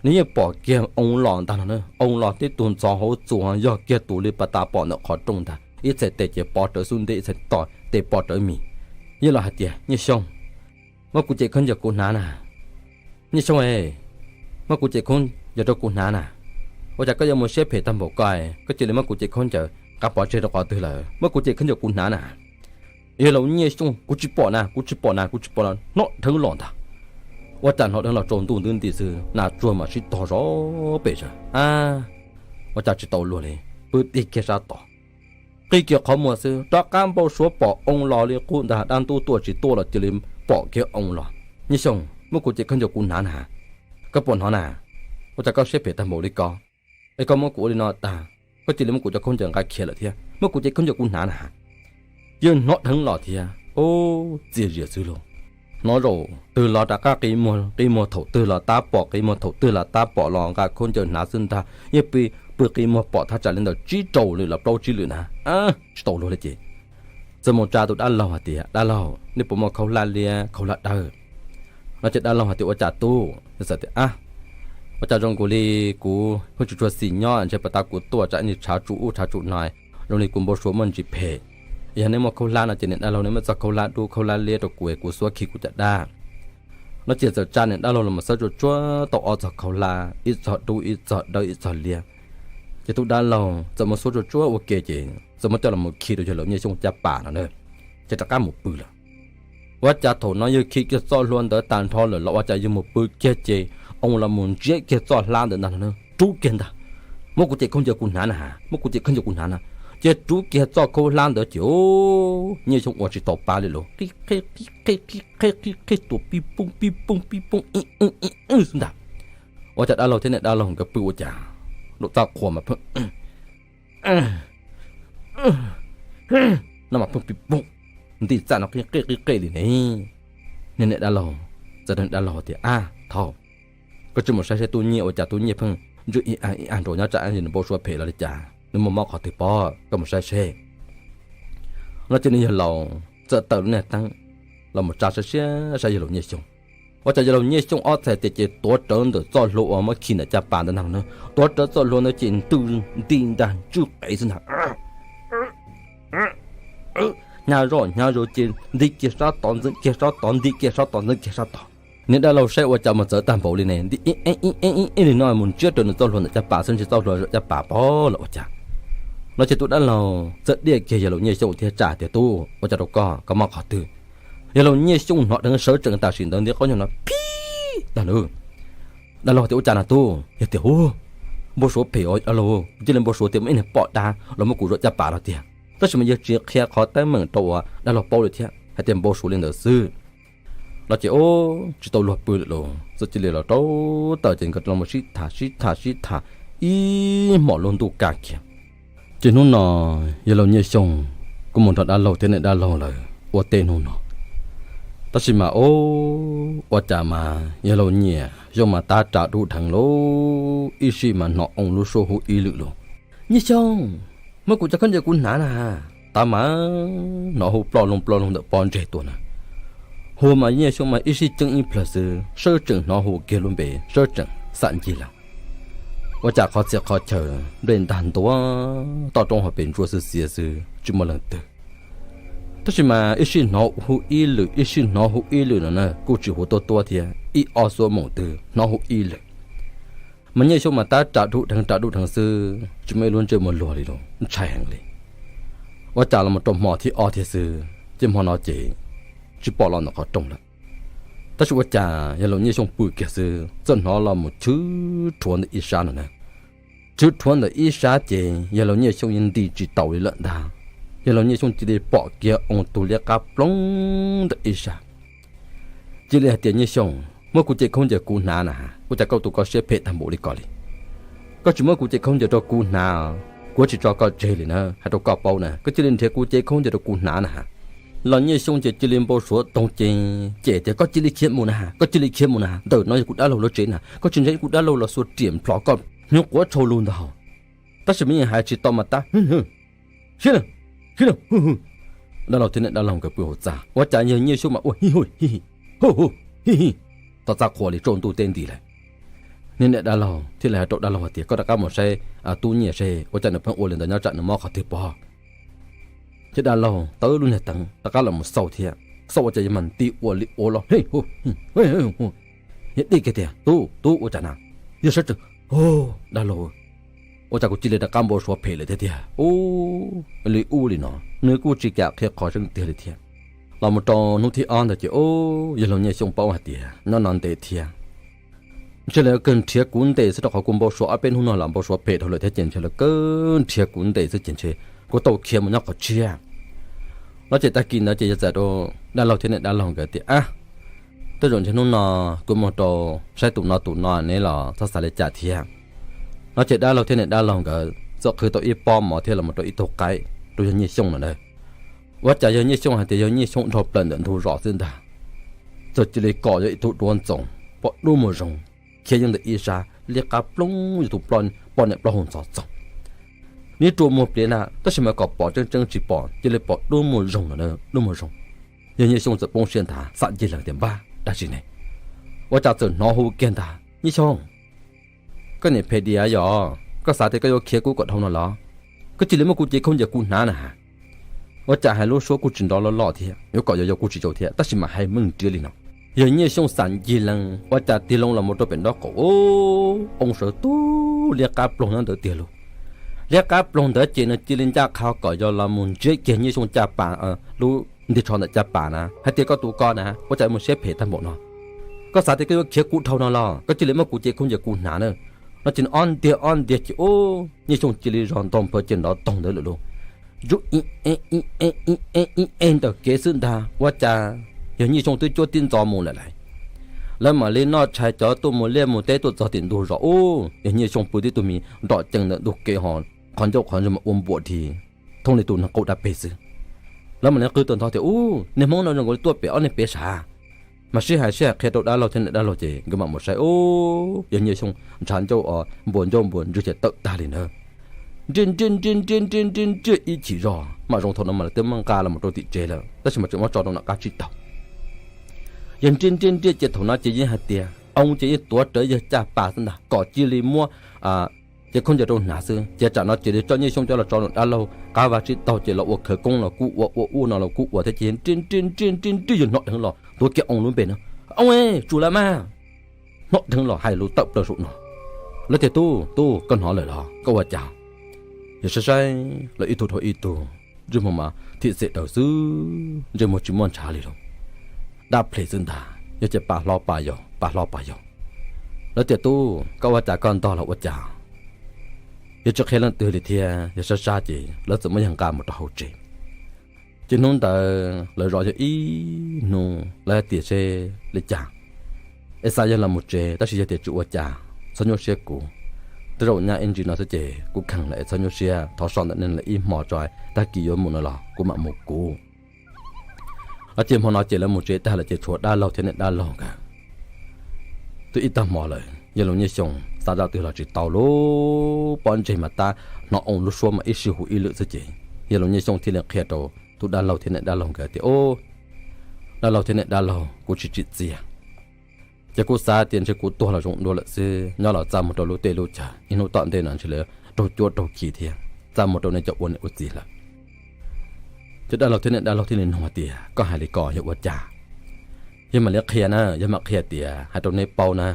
nws yeej pom kiag oo los ntag no. Oo los tib tug ntxhov hauv txuas yog kiag tus li pas tas pom ntawm qhov rooj ntag, ib txhais tes ces pov rawv xub ntiag, ib txhais tes pov rawv mis. Yawg laus hais tias, Nyiaj Xyooj, muab kuv cev khaub ncaws kuv hnav na. Nyiaj Xyooj, muab kuv cev khaub ncaws rau kuv hnav na. Ua cas koj yuav mus siab phem tag npaum ko, koj cia li muab kuv cev khaub ncaws nqa pov tseg rau qhov twg lawm? Muab kuv cev khaub ncaws kuv hnav na. Yawg laus Nyiaj Xyooj, Kuv tsis pom na, kuv tsis pom na, kuv tsis pom na. Hnov dheev los ntag. Ua cas hnov dheev los tsaus ntuj nti xwb, nas tsuag mas sib tog zov pes zog. Ua cas tsis tau luag li, pw tig kiag sab tod, qi kiag qhov muag xwb rov qab npau suav pom oo los li qub ntag. Dab ntub tuaj tsis tuaj los cia li pom kiag oo los. Nyiaj Xyooj, muab kuv cev khaub ncaws kuv hnav na. Koj puas hnov na? Ua cas koj siab phem tag npaum li ko? Es koj muab kuv ua li no tag, koj cia li muab kuv cov khaub ncaws nqa khiav lawm thiab. Muab kuv cev khaub ncaws kuv hnav na. Yeej hnov dheev los thiab, txias zias xwb lauj. Hnov zaum twg los rov qab qi muag, qi muag thaum twg los tab pom, qi muag thaum twg los tab pom los nqa khaub ncaws hnav xwb ntag. Yeej pw, pw qi muag pom thaj tsam li ntawm tsib rau lwm los plaub tsib lwm na. Tsis tau luag li ces txawm mus tsa tus dab laug hais tias, Dab laug, nej puas muaj khaub hlab liab khaub hlab dawb? No ces dab laug hais tias, Ua cas tub? Txawm tias, Ua cas zoo nkaus li kuv pheej tsuas tsuag xim nyob, ntshe pas tas kuv tuaj tsam ib tshav tsum ub tshav tsum no, zoo li kuv npau suav muaj ntsis phem. Yog nej muaj khaub hlab no ces niam dab laug nej muab txoj khaub hlab dub khaub hlab liab rau kuv, kuv xuab khi kuv caj dab. No ces txawm tsa niam dab laug los mus xawb tsuag tsuag tau ob txog khaub hlab, ib txog dub ib txog dawb ib txog liab. Ces tus dab laug txawm mus xuab tsuag tsuag ua ke ces txawm muab coj los mus khi rau yawg laus Nyiaj Xyooj caj pas no na, ces rov qab mus pw lawm. Ua cas thaum no yawg khi kiag txoj hlua ntawd tag nrho lawm los ua cas yawg mus pw kiag ces oo los mus ntsiab kiag txoj hlab ntawd ntag no, rub kiag ntag. Muab kuv cev khaub ncaws kuv hnav na, muab kuv cev khaub ncaws kuv hnav na. Ces rub kiag txoj khaub hlab ntawd ces Nyiaj Xyooj ua tsis tau pa li los qi qe qi qe qi qe qi qe tua pib pooj pib pooj pib pooj ib xwb ntag. Ua cas dab laug thiab niam dab laug nkawd pw ua cas lub txaj qhua mas pheej no mas pheej pib pooj, nti txaj no qi qe qi qe li ne. Niag niam dab laug txawm rau dab laug tias, Ab thauj, koj tsis mus saib seb tub Nyiaj ua cas tub Nyiaj pheej ntsuj ib ag ib ag nraud nyob tsam nws npau suav phem los li cas, nws muaj mob qhov twg pob, koj mus saib seb. No ces nws yawg laus txawm tawm lub niag teeb los mus tsa saib siab saib yawg laus Nyiaj Xyooj. Ua cas yawg laus Nyiaj Xyooj ob txhais tes ces tuav rawv ntawm txoj hlua uas muab khi ntawm caj pas ntawd ntag no, tuav rawv txoj hlua ntawd ces ntws nti ntag ntswj qev xwb ntag. Hnyav zoj hnyav zos ces nti kiag sab tod ntxeev kiag sab tod, nti kiag sab tod ntxeev kiag sab tod. Niag dab laug saib ua cas mus txawv tag npaum li ne, nti ib ib ib ib li no mus ntsiab rau nws txoj hlua ntawm caj pas xwb, ntshe txoj hlua zaum caj pas pob los ua cas. No ces tus dab laug txawm diaj kiag yawg laus Nyiaj Xyooj thiab tsa tias, Tub, ua cas rau koj, koj mob qhov twg? Yawg laus Nyiaj Xyooj hnov dheev sawv tsees tam sim ntawd nti qaub nyuag no pib tag lawm. Dab laug tias, Ua cas na tub? Yog tias, Hu, npau suav phem os dab laug, kuv cia li npau suav tias muaj ib niag poj dab los muab kuv zaum caj pas no tiag, tab sis mas yawg tsis qhia qhov teeb meem rau uas dab laug paub li thiab, hais tias npau suav li ntawd xwb. No ces tsis tau luag pw lawm los txawm cia li los rau taws ces nkawd los sib tham sib tham sib tham ib hmos lub ntuj kaj kiag. Ces hnub no yawg laus Nyiaj Xyooj kuj mus nrog dab laug thiab niam dab laug lawv ua teb hnub no. Tab sis mas ua cas mas yawg laus Nyiaj Xyooj mas tab ras dub dheev lauj, ib sij mas hnov oo lub suab hu ib lwm lauj, Nyiaj Xyooj, muab kuv cov khaub ncaws kuv hnav na. Tab mas hnov hu ploj loog ploj loog ntawm pob ntseg tuaj na. Hu mas Nyiaj Xyooj mas ib sij ceeb ib plawg xwb, sawv tsees hnov hu kiag lub npe, sawv tsees xam ncig lawm. Ua cas qhov txhia qhov chaw nplej ntag ntua, toj roob hauv pes ntsuab xwb xiav xwb tsis muaj leej twg. Tab sis mas ib sij hnov hu ib lwm, ib sij hnov hu ib lwm no na, kuj tsis hu tuab tuab thiab, ib ob xuab moos twg hnov hu ib lwm. Mas Nyiaj Xyooj mas tab ras dub dheev ras dub dheev xwb, tsis muaj ib lub ntsej muag luag li los ntshai heev li. Ua cas los mus rau hmo thib ob thiab xwb, ces hmo no ces tsis pom los ntawm qhov rooj lawm. Tab sis ua cas yawg laus Nyiaj Xyooj pw kiag xwb txawm hnov los mus chwv rhuav ntawm ib sab no na. Chwv rhuav ntawm ib sab ces yawg laus Nyiaj Xyooj yeej nti tsis taus li lawm ntag. Yawg laus Nyiaj Xyooj cia li pom kiag oo tug liab qab ploog ntawm ib sab. Cia li hais tias, Nyiaj Xyooj, muab kuv cev khaub ncaws kuv hnav na has, ua cas koj tus koj siab phem tag npaum li ko li? Koj tsis muab kuv cev khaub ncaws rau kuv hnav, kuv tsis tso koj tseg li na, hais rau koj paub na, koj cia li nrhiav kuv cev khaub ncaws rau kuv hnav na has. Laus Nyiaj Xyooj ces cia li npau suav toog ces cem tias, Koj cia li khiav mus na has, koj cia li khiav mus na has, ntawm no yog kuv dab laug lub tsev na, koj tsis ntseeg kuv dab laug los xuas riam nplhov koj hnyuv quav tshau lug ntag. Tab sis mas yeej hais tsis tau mas tab, Siab lawm, siab lawm. Dab laug thiab niam dab laug nkawd pw hauv txaj, ua cas yawg Nyiaj Xyooj mas ua hi hu hi hi, hu hu hi hi, tom txaj qhua li tsaus ntuj teb nti lawm. Niag niam dab laug thiaj li hais rau dab laug hais tias, Koj rov qab mus saib tub Nyiaj seb ua cas nws pheej ua li ntawd, nyob tsam nws mob qhov twg pob. Ces dab laug tawb lub niag teev rov qab los mus xauj thiab, xauj ua cas yawg mas nti ua li ua los, Yawg dij kiag tias, Tub, tub, ua cas na? Yawg sawv tsees, Dab laug, ua cas kuv cia li rov qab npau suav phem lawm thiab tiag, ub, li ub li no. Nws kuj tsis kam qhia qhov tseeb tiag li thiab. Los mus rau hnub thib ob ntawd ces, ub, yawg laus Nyiaj Xyooj paub hais tias nyob no ntev thiab, ntshe lawv kawg nrhiav kuv ntes xwb, rau qhov kuv npau suav ob peb hnub no los npau suav phem dhau lawm thiab ces ntshe lawv kawg nrhiav kuv ntes xwb ces ntshe kuv tau khiav mus nyob qhov tshiab. No ces tag kis ntawd ces yawg txawm rau dab laug thiab niam dab laug nkawd tias, Ab, tej zaum ntshe hnub no kuv mus rau saib tus no tus no, neb los txhob xav li cas thiab. No ces dab laug thiab niam dab laug nkawd txawm qhwv tau ib pob mov thiab los mus rau ib tug qaib rau yawg Nyiaj Xyooj no na. Ua cas yawg Nyiaj Xyooj hais tias yawg Nyiaj Xyooj dhau plaws ntawm ntug zos xwb ntag, txawm cia li kom yog ib tug duab ntxoov pom dub muag zoo khiav yeej ntawm ib sab, liab qab ploog yog tus poj niam plaub hau ntxhov txoog. Neb rua muag pliav na, tab sis mas kom pom tseeb tseeb tsis pom, cia li pom dub muag zoo no, dub muag zoo. Yawg Nyiaj Xyooj txawm poob siab ntag, xam ncig lees tias, Npab, dab tsi ne? Ua cas txawm hnov hu kiag ntag, Nyiaj Xyooj, koj niam phem diam yog, koj xav tias koj yuav khiav kuv kom dhau no los? Koj cia li muab kuv cev khaub ncaws kuv hnav na has. Ua cas hais lub suab kuj tsis nrov loj loj thiab, yuav kom yog yog kuj tsis yog thiab, tab sis mas hais meej nriab li no. Yawg Nyiaj Xyooj xam ncig lees ua cas tig loo los mus rau pem nraub qaum, oo sawv tub liab qab ploog nyob ntawd tiag lauj. Liab qab ploog ntawd ces nws cia li ncaj qha kom yog los mus ntsiab kiag Nyiaj Xyooj caj pas, lub ntiv tsho ntawm caj pas na, hais tias, Koj tus ko na, ua cas mus siab phem tag npaum no? Koj xav tias koj yuav khiav kuv dhau no los? Koj cia li muab kuv cev khaub ncaws kuv hnav na. No ces ob ntiag ob ntiag ces ub, Nyiaj Xyooj cia li zog ntog nphaw ces nrov toog ntawd lawm lauj. Ntsuj ib e ib e ib e ib e ntawm kev xwb ntag, ua cas yawg Nyiaj Xyooj twb cuab tib ntxov mus lawm lauj. Lawv mam li noj tshais cov tuaj mus liaj mus teb tuaj txog tim ntug zos ub, yawg Nyiaj Xyooj pw tib tug me nrom cees ntawm ntug kev ho qhov ncauj qhov ntswg mas ua npuam dhi thooj li tus neeg qaug dab peg xwb. Lawv mam li qw tawm ntho tias, Ub, niag Hmoob no zoo nkaus li tuaj pem ob niag pem sav. Mas sib hais sib hais qhia rau dab laug thiab niam dab laug ces nkawd mam mus saib, ub, yawg Nyiaj Xyooj ntshav ncauj os, npuas ncauj npuas ntswg ces tawm tag li na. Nriaj nriaj nriaj nriaj nriaj nriaj nriaj ib chim zog mam zoo thaum no mas lawv twb muab nqa los mus rau tim tsev lawm, tab sis mas tseem muab tso rau nram qab tsib taug. Yawg nriaj nriaj nriaj ces thaum no ces yeej hais tias oo ces yeej tuav rawv yawg caj pas xwb ntag, kom cia li muab cev khaub ncaws rau hnav xwb, ces tsam no cia li coj Nyiaj Xyooj coj los tso nram dab laug qab vaj tsib taug ces los ua khawv koob los kuj ua, ua ub no los kuj ua thiab ces nriaj nriaj nriaj nriaj nriaj yawg hnov dheev los tuav kiag oo lub npe na, Oob, tsum lawm mas. Hnov dheev los hais lus tawm plaws saum no. Lawv tias, Tub, tub, koj hnov lawm los koj ua cas? Yawg saib saib lawv ib tug dhau ib tug, ntsej muag mas thim xem daws xwb, ntsej muag tsis muaj ntshav li lauj. Dab phem xwb ntag, yog ces pas hlo pas yaus, pas hlo pas yaus. Lawv tias, Tub, koj ua cas koj ntog los ua cas? Yawg tsis qhia leej twg li thiab, yawg sab sab ces lawv txawm muab yawg nqa mus rau hauv tsev. Ces hnub ntawd lawv zov yawg ib hnub, lawv hais tias seb li cas es xav yawg los mus tsev, tab sis yawg tias, Tsis ua cas, txhob nyuaj siab kuv. Tej zaum nyab ib ntsis no xwb ces kuv kheev lawm es txhob nyuaj siab, thov so ntawm nej lawm ib hmo tso, tag kis yuav mus no los kuv mam mus kuv. Lawv ces hmo no ces lawv mus tsev tag lawm ces tshuav dab laug thiab niam dab laug nkawd. Twb ib tag hmo lawm, yawg laus Nyiaj Xyooj xav zaj twg los tsis tau lauj, pob ntseg mas tab hnov oo lub suab mas ib sij hu ib lwm xwb ces yawg laus Nyiaj Xyooj thiaj li qhia rau tus dab laug thiab niam dab laug nkawd tias, Ub, dab laug thiab niam dab laug, kuv tsis tsim txiaj. Ces kuv xav tias ntshe kuv tuag los zoo dua lawm xwb, nyob los txaj muag rau lub teb lub chaw, ib hnub tom ntej no ntshe lawv raug cuab raug khi thiab, txaj muag rau nej cov ua niam ua txiv lawm. Ces dab laug thiab niam dab laug thiaj li nug hais tias, Koj hais li ko yog ua cas? Yog mam li qhia na, yog mam qhia tias hais rau neb paub na.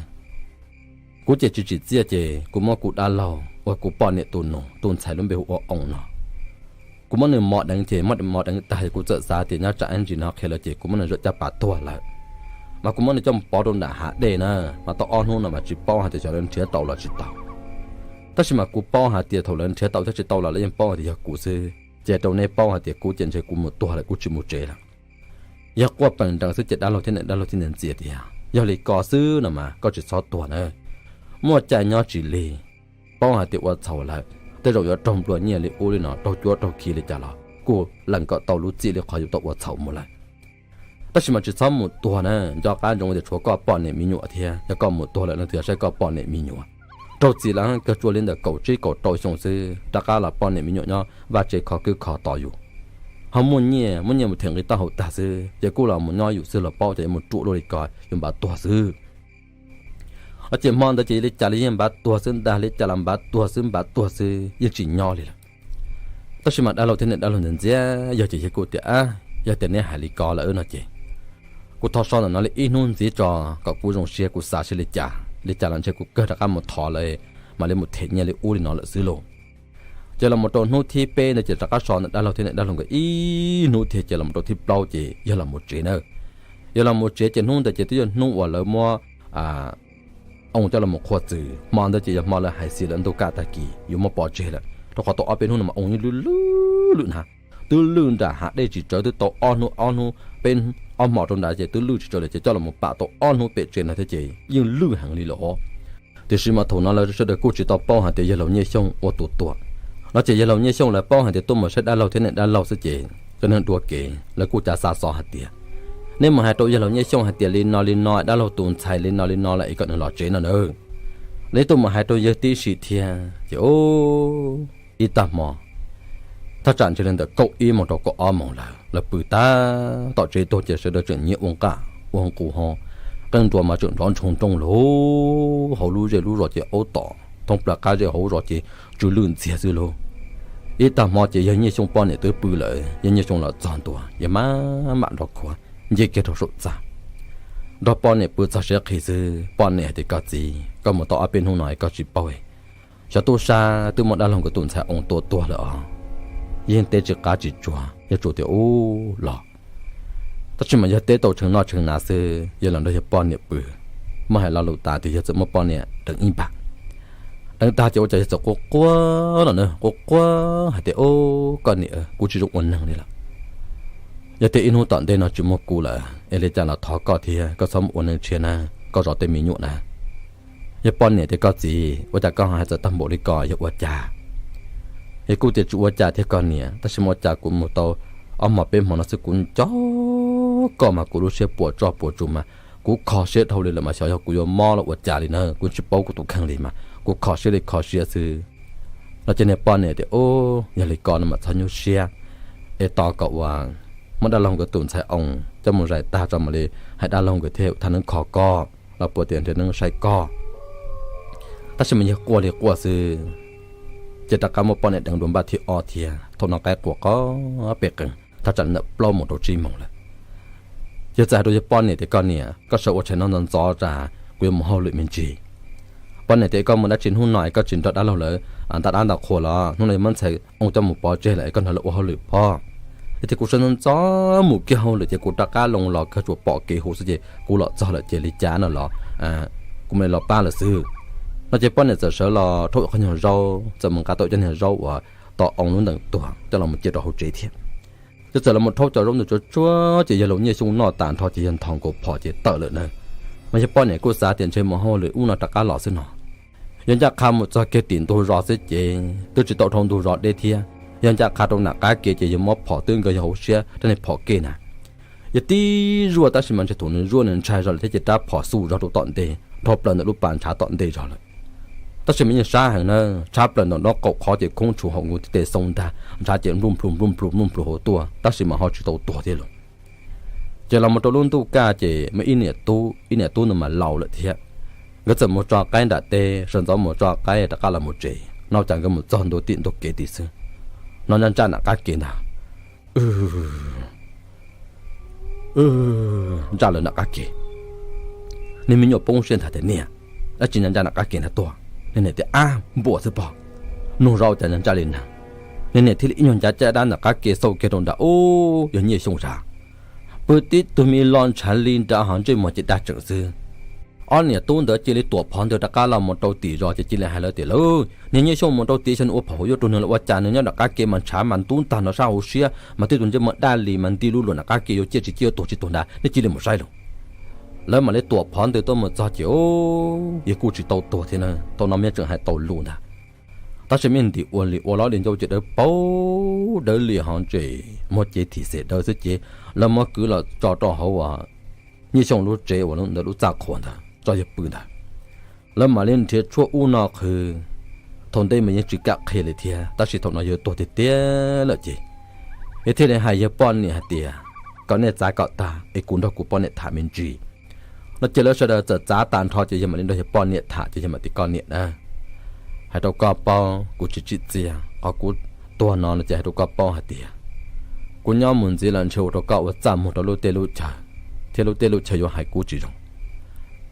Kuv ces tsis tsim txiaj ces kuv muab kuv dab laug uas kuv poj niam tus nus tus ntxhais lub npe hu ua Oo no, kuv muab nws mos deev ces muab mos deev tag ces kuv txawm xav tias nyob tsam ib ntsis no qhia lawv ces kuv muab nws zam caj pas tuag lawm. Mas kuv muab nws coj mus pov rau nram hav dej na, mas tau ob hnub no mas tsis paub hais tias xyov lawv nrhiav tau los tsis tau. Tab sis mas kuv paub hais tias thaum lawv nrhiav tau thiab tsis tau los lawv yeej paub hais tias yog kuv xwb. Ces rau nej paub hais tias kuv ces ntshe kuv mus tuag lawm, kuv tsis mus tsev lawm. Yog quaj peem nrees xwb ces dab laug thiab niam dab laug thiaj ntxias tias, Yog li ko xwb no mas koj tsis txhob tuag na. Muaj caij nyob tsis lig, paub hais tias ua txhaum lawm, tej zaum yuav raug nplua nyiaj li ub li no, raug cuab raug khi li cas los kuj lees kom tau lub txim li qhov yus tau ua txhaum mus lawm. Tab sis mas tsis txhob mus tuag na, nco qab ntsoov tias tshuav koj poj niam me nyuam thiab, yog koj mus tuag lawm leej twg yuav saib koj poj niam me nyuam? Raug txim lawm kawg, tsuas li ntawm kaum tsib kaum rau xyoo xwb, rov qab los poj niam me nyuam nyob vaj tse khov kwb khov tos yus. Ho muaj nyiaj, muaj nyiaj mus them nqi taub hau tag xwb, ces kuj los mus nyob yus xwb los paub ces yuav mus ruam luaj li ko, yuav npav tuag xwb. Ces hmo ntawd ces li cas los yeej npav tuag xwb ntag, li cas los npav tuag xwb, npav tuag xwb, yeej tsis nyob li lawm. Tab sis mas dab laug thiab niam dab laug ntxias ntxias, yog ces yawg kuj tias, Yog tias neb hais li ko lawm no ces kuv thov so ntawm no li ib hnub ntxiv tso, kom kuv zoo siab, kuv xav seb li cas, li cas los ntshe kuv kawg rov qab mus thov lawm, mam li mus them nyiaj li ub li no lawm xwb lauj. Ces los mus rau hnub thib peb ntawd ces rov qab so ntawm dab laug thiab niam dab laug nkawd ib hnub thiab, ces los mus rau thib plaub ces yawg los mus tsev na. Yawg los mus tsev ces hnub ntawd ces twb yog hnub uas lawv muab oo coj los qhua txwv, hmo ntawd ces yog hmo lawv hais xis lawv ntuj kaj tag kis yuav muab pov tseg lawm, rau qhov tau ob peb hnub no mas oo yeej lwj lwj lwj na, twb lwj nram hav dej tsis tsawv, twb tau ob hnub, ob hnub peb, ob hmo rau nrad ces twb lwj tsis tsawv lawm, ces coj los pam tau ob hnub pem tsev no thiab ces yeej lwj heev li lawm. Tiam sis mas thaum no lawv sawv daws kuj tsis tau paub hais tias yawg laus Nyiaj Xyooj ua tus tuam. No ces yawg laus Nyiaj Xyooj lawv paub hais tias tuaj mus saib dab laug thiab niam dab laug xwb ces cov neeg dua kev lawv kuj cav xa xov hais tias, Neb mus hais rau yawg laus Nyiaj Xyooj hais tias li no li no, dab laug tus ntxhais li no li no lawm es kom nws los tsev no nawb. Lawv tuaj mus hais rau yawg tib si thiab ces ib tag hmo, thaj tsam ntshe li ntawm kaum ib moos rau kaum ob moos lawm, lawv pw tag tom tsev tuag ces sawv daws tseem nyiav ua nqaj ua nqus ho, qeej nruas mas tseem nrov ntshoo nrooj lauj, hauv lub zej lub zos ces aub tom thoob plaws qab zej hauv zos ces tsw lwj ntxiag xwb lauj. Ib tag hmo ces yawg Nyiaj Xyooj poj niam twb pw lawm, yawg Nyiaj Xyooj los txog ntua, yawg mam mam nrog khuav nce kiag rau saum txaj, nrog poj niam pw txog siav qhi xwb, poj niam hais tias, Koj txiv, koj mus tau ob peb hnub no koj tsis paub, xyov tub sab twb muab dab laug nkawd tus ntxhais oo tua tuag lawm os. Yeej teb tsis qab tsis tsuag, yog tsuas tias ub los, tab sis mas yog teb tau tshee noj tshee hnav xwb, yawg los nrog yawg poj niam pw. Muab hais lo lus tas tias yawg txawm muab poj niam deev ib npag. Deev tag ces ua cas yawg txawm quaj quaj no na, quaj quaj hais tias, Ub, koj niam, kuv tsis zoo ua neeg li lawm. Yog tias ib hnub tom ntej no tsis muaj kuv lawm es li cas los thov koj thiab, koj txhob mus ua neeg tshiab na, koj zov tej me nyuam na. Yawg poj niam tias, Koj txiv, ua cas koj ho hais txawv tag npaum li ko, yog ua cas? Yawg kuj tias, Tsis ua cas thiab koj niam, tab sis mas ua cas kuv mus tau ob hmo peb hmo no xwb kuv nco koj mas kuv lub siab puas tsuaj puas tsuas mas kuv kho siab dhau li lawm mas xyov yog kuv yuav mob los ua cas li na, kuv tsis paub kuv tus kheej li mas kuv kho siab li kho siab xwb. No ces niag poj niam tias, Ub, yog li ko no mas txhob nyuaj siab, es tos kom uas muab dab laug nkawd tus ntxhais oo coj mus zais tag tso mam li hais dab laug nkawd thiaj tham neeb kho koj los puas tias nrhiav neeb saib koj. Tab sis mas yawg quaj li quaj xwb, ces rov qab muab poj niam deev dua npaj thib ob thiab. Thaum no qaib qua qov peb qees thaj tsam ntawm plaub moos rau tsib moos lawm. Yawg txawm hais rau yawg poj niam tias, Koj niam, koj sawv ua tshais no ntxov ntxov tas kuv yuav mus hauj lwm me ntsis. Poj niam tias, Koj mus dab tsi hnub no es koj tsis nrog dab laug lawv nta dab nta qhua los? Hnub no yawg muab ntxhais oo coj mus pov tseg lawm es koj nrog lawv ua hauj lwm pob. Yog tias kuv sawv ntxov ntxov mus kiag hauj lwm ces kuv rov qab loo los kawg tsuas pom kev huv xwb ces kuv los txog lawm ces li cas no los kuv mam li los pab lawm xwb. No ces poj niam txawm sawv los rhaub qhov nyuag zaub, txawm mus nqa tau cov niag zaub uas tau oo lub ntees tuag coj los cia rau hauv tsev thiab. Ces txawm los rhaub cov zaub ntawd tsuag tsuag ces yawg laus Nyiaj Xyooj noj tas nrho ces yawg nthos nkaus phom ces tawm lawm na. Mas yawg poj niam kuj xav tias ntshe mus hauj lwm ub no rov qab los xwb no. Yawg ncaj qha mus txog kiag tim ntug zos xwb ces twb tsis tau dhau ntug zos deb thiab, yawg ncaj qha rau nram qab ke ces yawg muab phom twb nkaus yawg hauv siab rab niag phom ke na. Yawg tib zuaj tab sis mas ntshe thaum nws zuaj nws ntshai zog lawm thiab ces rab phom xu zog rau tom ntej, dhau plaws ntawm lub pas ntshav tom ntej zog lawm. Tab sis mas yeej sab heev na, tshab plaws ntawm nraub qaum qhov ces khoob tshuam hauv nkaus tib teg xoo ntag, ntshav ces npluj nplus npluj nplus npluj nplus hauv tuaj tab sis mas ho tsis tau tuag thiab lauj. Ces los mus rau lub ntuj kaj ces muaj ib niam tub, ib niam tub ntawd mas laus lawm thiab. Nkawd txawm mus tso qaib nram teb, sawv ntxov mus tso qaib rov qab los mus tsev no, cas nkawd mus txog ntua tim ntug kev tid xwb, no ntsaj ntsaj nram qab ke ntag. Ntsaj lawv nram qab ke. Niag me nyuam poob siab ntag tias, Niam, dab tsi ntsaj ntsaj nram qab ke ntag tuaj? Niag niam tias, Ab, npuas xwb pog, nug zoj cas ntsaj ntsaj li nag. Niag niam thiaj li ib nyuag ncav caj dab nram qab ke xauj kiag rau nram ub, yog Nyiaj Xyooj zas. Pw tib tug me lo ntshav li nrad ho ntsej muag ces dag tseem xwb. Ob niam tub ntawd cia li tuam phov ntawd rov qab los mus rau tim zos ces cia li hais lawv tias, Lauj, niag Nyiaj Xyooj mus rau tim xyov nws ua phaum ua yuav rau nws los ua cas, nws nyob nram qab ke mas ntshav mas ntub ntag nrov sab hauv siab mas tej tus ntsej muag daj li mas nti lub luam nram qab ke yuav ciaj tsis ciaj yuav tuag tsis tuag ntag, nej cia li mus saib lauj. Lawv mam li tuam phov ntawd tuaj mus txog ces, Yog kuj tsis tau tuag thiab na, thaum no mas yeej tseem hais tau lus ntag. Tab sis me ntim ua li ua los li ncauj ces dawb paug dawb li hov ntses muag cev thim xem dawb xwb ces lawv muab kwv los tso rau hauv uas Nyiaj Xyooj lub tsev uas ntawd lub txaj qhuas ntawd tso yawg pw ntawd. Lawv mam li nrhiav tshuaj ub no qhwv, thaum ntej mas yeej tsis kam qhia li thiab, tab sis thaum no yawg tuag tiag tiag lawm ces yawg thiaj li hais yawg poj niam hais tias, Kom nej txav kom tag es kuv nrog kuv poj niam tham me ntsis. No ces lawv sawv daws txawm txav tag nrho ces yawg mam li nrog yawg poj niam tham ces yawg mam tias, Koj niam na, hais rau koj paub, kuv tsis tsim txiaj qhov kuv tuag no no ces hais rau koj paub hais tias kuv nyob mus ntxiv los ntshe ua rau koj ua txaj muag rau lub teb lub chaw, thiab lub teb lub chaw yuav hais kuv tsis zoo.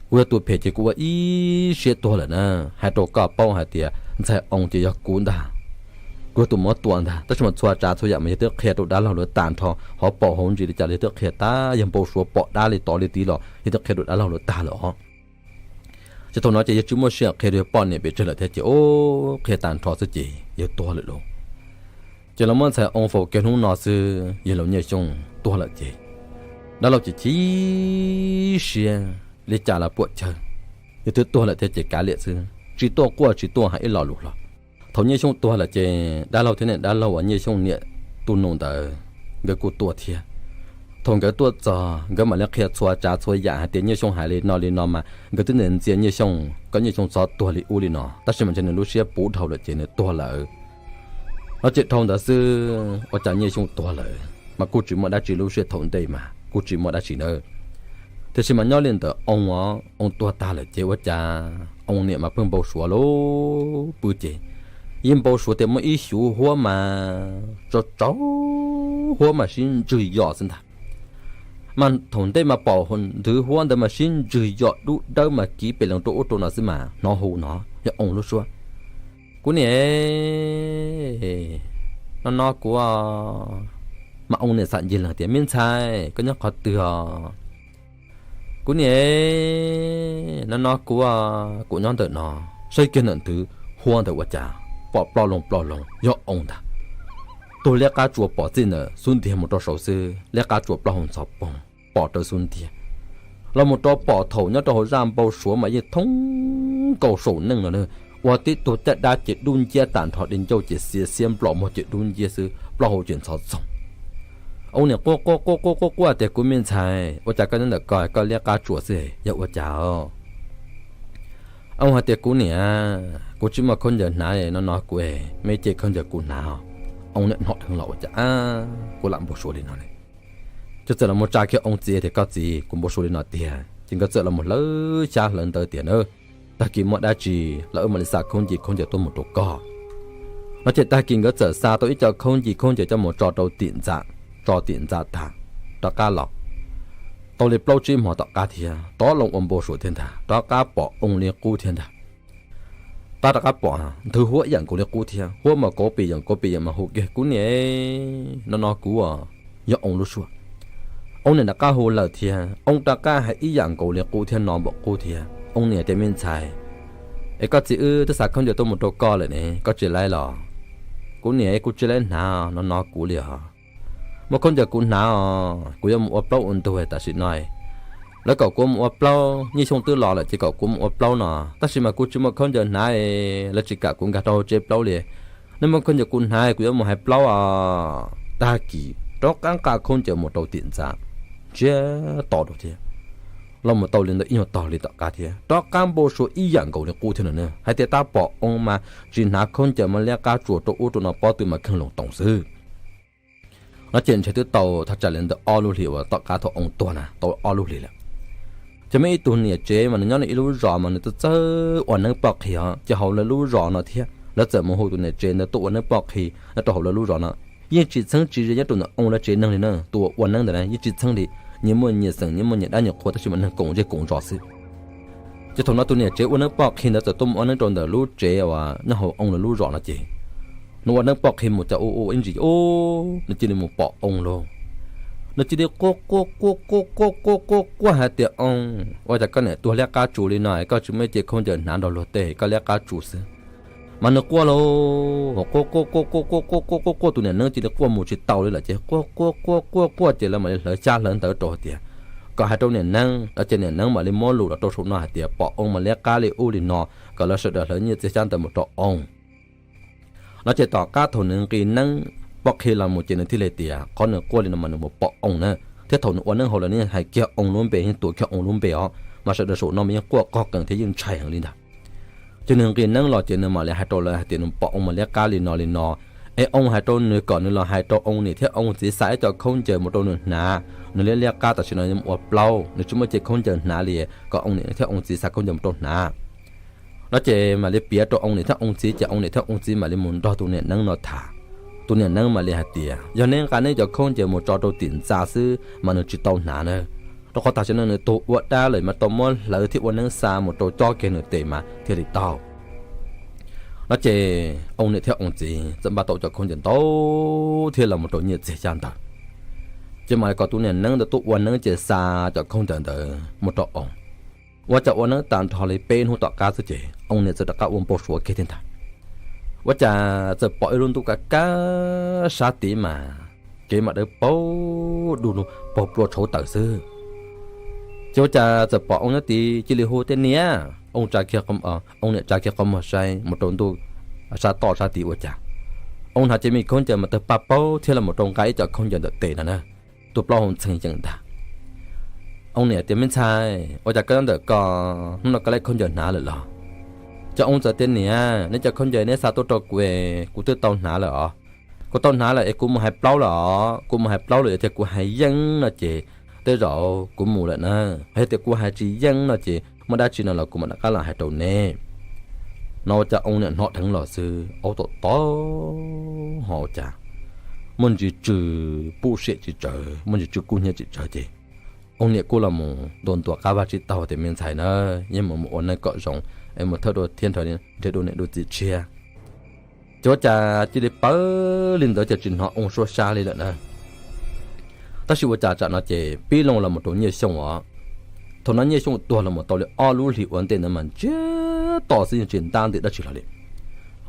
Kuv yog tus phem ces kuv ua ib siab tuag lawm na. Hais rau koj paub hais tias ntxhais Oo ces yog kuv ntag, kuv yog tus muab tua ntag, tab sis mas txhua tsav txhua yam mas yawg twb qhia rau dab laug lawv tag nrho, hauv paus hauv ntsis li cas los yawg twb qhia tag, yawg npau suav pom dab li tod li tid los yawg twb qhia rau dab laug lawv tag lawm os. Ces thaum no ces yawg tsis muaj sij hawm qhia rau yawg poj niam pem tsawg lawm thiab ces ub qhia tag nrho xwb ces yawg tuag lawm lauj. Ces los muab ntxhais Oo faus kiag hnub no xwb yawg laus Nyiaj Xyooj tuag lawm ces dab laug ces chim siab li cas los puam chawj, yawg twb tuag lawm thiab ces kav liam xwb, tsis tuaj quaj tsis tuaj hais ib lo lus hlo. Thaum Nyiaj Xyooj tuag lawm ces dab laug thiab niam dab laug uas Nyiaj Xyooj niam tus nus ntawd nkawd kuj tuaj thiab. Thaum nkawd tuaj txog nkawd mam li qhia txhua tsav txhua yam hais tias Nyiaj Xyooj hais li no li no mas nkawd twb ntxias Nyiaj Xyooj kom Nyiaj Xyooj txhob tuag li ub li no, tab sis mas ntshe nws lub siab puv dhau lawm ces nws tuag lawm. No ces dhau ntawd xwb ua cas Nyiaj Xyooj tuag lawm mas kuj tsis muaj dab tsi, lub sij hawm thaum ntej mas kuj tsis muaj dab tsi nawb. Tiam sis mas nyob li ntawd Oo, Oo tuag tag lawm ces ua cas Oo niam mas pheej npau suav lub pw ces yeej npau suav tias muaj ib xyuv huab mas tsaus tsaus, huab mas sib ntswg yos xwb ntag. Mas thaum ntej mas pom nthwv huab ntawd mas sib ntswg yos dub dawb mas kiv pes lees rau ub rau no xwb mas hnov hu no yog Oo lub suab, Kuv niam, no no kuv. Mas Oo niam xam ncig lees tias, Me ntxhais, koj nyob qhov twg os? Kuv niam, no no kuv, kuv nyob ntawm no. Saib kiag ntawm nthwv huab ntawd ua cas pom ploj loo ploj loo yog Oo ntag. Tuag liab qab tsuas pom txij ntawm xub ntiag mus rau saud xwb, liab qab tsuas plaub hau ntxhov poog pom rawv xub ntiag. Los mus rau pom thaum nyob rau hauv zaj npau suav mas yeej thoob nkaus saum neej no na, ua tib tug caj dab ces dub nciab tag nrho, di ncauj ces xiav xiab nplom muag ces dub nciab xwb, plaub hau ces ntxhov txoog. Oo niam quaj quaj quaj quaj quaj tias, Kuv me ntxhais, ua cas koj nyob ntawm ko koj liab qab tsuas xwb, yog ua cas os? Oo hais tias, Kuv niam, kuv tsis muaj khaub ncaws hnav no no kuv, mej ce khaub ncaws kuv hnav. Oo niam hnov dheev los ua cas kuv lam npau suav li no ne. Ces txawm los mus tsa kiag Oo txiv tias, Koj txiv, kuv npau suav li no tiag. Ces nkawd txawm los mus hlawv xyab hlawv ntawv tias na, Tag kis muaj dab tsi los wb mam li xa khaub ncaws khaub ncaws tuaj mus rau koj. No ces tag kis nkawd txawm xa tau ib co khaub ncaws khaub ncaws coj mus tso rau tim ntxa, tso tim ntxa tag, rov qab los tau li plaub tsib hmo tom qab thiab rov los ua npau suav thiab ntag, rov qab pom Oo li qub thiab ntag. Tab rov qab pom nthwv huab ib yam nkaus li qub thiab, huab mas kauv pes yeem kauv pes yeem mas hu kiag, Kuv niam, no no kuv, yog Oo lub suab. Oo niam rov qab hu lawm thiab, Oo rov qab hais ib yam nkaus li qub thiab no npaum qub thiab. Oo niam tias, Me ntxhais, es koj txiv wb twb xa khaub ncaws tuaj mus rau koj lawm ne, koj tsis laib los? Kuv niam, kuv tsis laib hnav no no kuv li os. Muaj khaub ncaws kuv hnav os, kuv yuav mus ua plaub ua ntug tam sim no. Lawv kom kuv mus ua plaub, Nyiaj Xyooj twb los lawm ces kom kuv mus ua plaub no, tab sis mas kuv tsis muaj khaub ncaws hnav, lawv tsis kam kuv nkag rau hauv tsev plaub li. Nej muaj khaub ncaws kuv hnav kuv yuav mus hais plaub os. Tag kis rov qab nqa khaub ncaws mus rau tim ntxa, ntsiag to rau thiab. Los mus tau li ntawd ib nyuag tog li tom qab thiab rov qab npau suav ib yam nkaus li qub thiab no na, hais tias tab pom Oo mas tsis hnav khaub ncaws mas liab qab tsuas rau ub rau no pob tw mas kheej loo toos xwb. No ces ntshe twb tau thaj tsam li ntawm ob lub hlis uas tom qab thaum Oo tuag na tau ob lub hlis lawm. Ces muaj ib tug niam tsev mas nws nyob nws ib lub zos mas nws txawj txawj ua neeb poj qhi os, ces hauv lawv lub zos no thiab lawv txawm mus hu tus niam tsev ntawd tuaj ua neeb poj qhi nyob rau hauv lawv lub zos no. Yeej tsis txheeb tsis ze nyob rau ntawm Oo lawv tsev neeg li na, tus uas ua neeb ntawd na yeej tsis txheeb li, nyias muaj nyias xeem nyias muaj nyias dab nyias qhua tab sis mas neeg koom zej koom zos xwb. Ces thaum no tus niam tsev ua neeb poj qhi ntawd txawm tuaj mus ua neeb rau ntawm lub tsev uas nyob hauv Oo lawv lub zos no ces nws ua neeb poj qhi mus cas ua ua ib ntsis ub nws cia li mus pom Oo lauj. Nws cia li quaj quaj quaj quaj quaj quaj quaj hais tias, Oo, ua cas koj niam tuag liab qab tsuas li no, koj tsis muaj ib ce khaub ncaws hnav nrog luag tej, koj liab qab tsuas xwb. Mas nws quaj lauj, quaj quaj quaj quaj quaj quaj quaj quaj, tus niam neeb cia li quaj mus tsis tau li lawm ces quaj quaj quaj quaj quaj ces lawv mam li hlawv xyab hlawv ntawv rau hais tias kom hais rau niam neeb no ces niam neeb mam li muab lus los rau saum no hais tias pom oo mas liab qab li ub li no, kom lawv sawv daws hlawv nyiaj txiag xyab ntawv mus rau oo. No ces tom qab thaum nws nqis neeb pob qhi los mus ces nws thiaj li tias qhov nws quaj li no mas nws mus pom oo na, thiab thaum nws ua neeb haus lawm nws yeej hais kiag oo lub npe, yeej tuav kiag oo lub npe os, mas sawv daws saum no mas yeej quaj qog qees thiab yeej ntshai heev li ntag. Ces nws nqis neeb los ces nws mam li hais rau lawv hais tias nws pom oo mas liab qab li no li no, es oo hais rau nws kom nws los hais rau oo niam thiab oo txiv xa ib co khaub ncaws mus rau nws hnav, nws liab liab qab tam sim no mus ua plaub, nws tsis muaj cev khaub ncaws hnav li, kom oo niam thiab oo txiv xa khaub ncaws mus rau hnav. No ces mam li piav rau oo niam thiab oo txiv ces oo niam thiab oo txiv mam li mus nrog tus niam neeb no tham. Tus niam neeb mam li hais tias yog neb nqa neb cov khaub ncaws mus tso rau tim ntxa xwb mas nws tsis tau hnav na, rau qhov tam sim no nws tuag ua dab lawm mas tau muab hlawv thiab ua neeb xa mus rau cob kiag nws tes mas thiaj li tau. No ces oo niam thiab oo txiv txawm npaj tau cov khaub ncaws ntau thiab los mus rau nyiaj txiag xyab ntawv. Ces mam li kom tus niam neeb ntawd tuaj ua neeb ces xa cov khaub ncaws ntawd mus rau oo. Ua cas ua neeb tag nrho li peb hnub tom qab xwb ces oo niam txawm rov qab ua npau suav kiag thiab ntag. Ua cas txawm pom ib lub ntuj kaj kaj sab tid mas kev mam dawb paug du lug paug plua tshauv taws xwb. Ces ua cas txawm pom oo nyob tid cia li hu tias niam, oo tsa kiag, oo niam tsa kiag qhov muag saib mus rau ntuj sab toj sab tid ua cas oo hnav cev me khaub ncaws mas tawg paj paug thiab los mus rau nqa ib co khaub ncaws ntawm tes no na, tus plaub hau ntxhee yees ntag. Oo niam tias me ntxhais, ua cas koj nyob ntawm ko, hnub no koj laib khaub ncaws hnav lawm los? Ces oo txawm tias niam, neb cov khaub ncaws neb xa tuaj rau kuv es kuv twb tau hnav lawm os. Kuv tau hnav lawm es kuv mus hais plaub lawm os, kuv mus hais plaub lawm yog tias kuv hais yeej no ces tej zaum kuv mus lawm na, yog tias kuv hais tsis yeej no ces muaj dab tsi no los kuv mam rov qab los hais rau neb. No ua cas oo niam hnov dheev los xwb aub tom tod ho ua cas muaj ntsis tsw pub siam tsis tsawv, muaj ntsis tsw kub hnyiab tsis tsawv ces oo niam kuj los mus ntuas ntuas qab vaj tsib taug tias me ntxhais na, yeej mus mus ua neej kom zoo es mus thawj dua thiab nrhiav dua niam dua txiv tshiab. Ces ua cas cia li pawv li ntawd ces tsis hnov oo suab sab li lawm na. Tab sis ua cas tsam no ces pib loo los mus rau Nyiaj Xyooj os. Thaum no Nyiaj Xyooj tuag los mus tau li ob lub hlis ua ntej ntawd mas ntsiag to xwb yeej tsis ntab ntws dab tsi hlo li.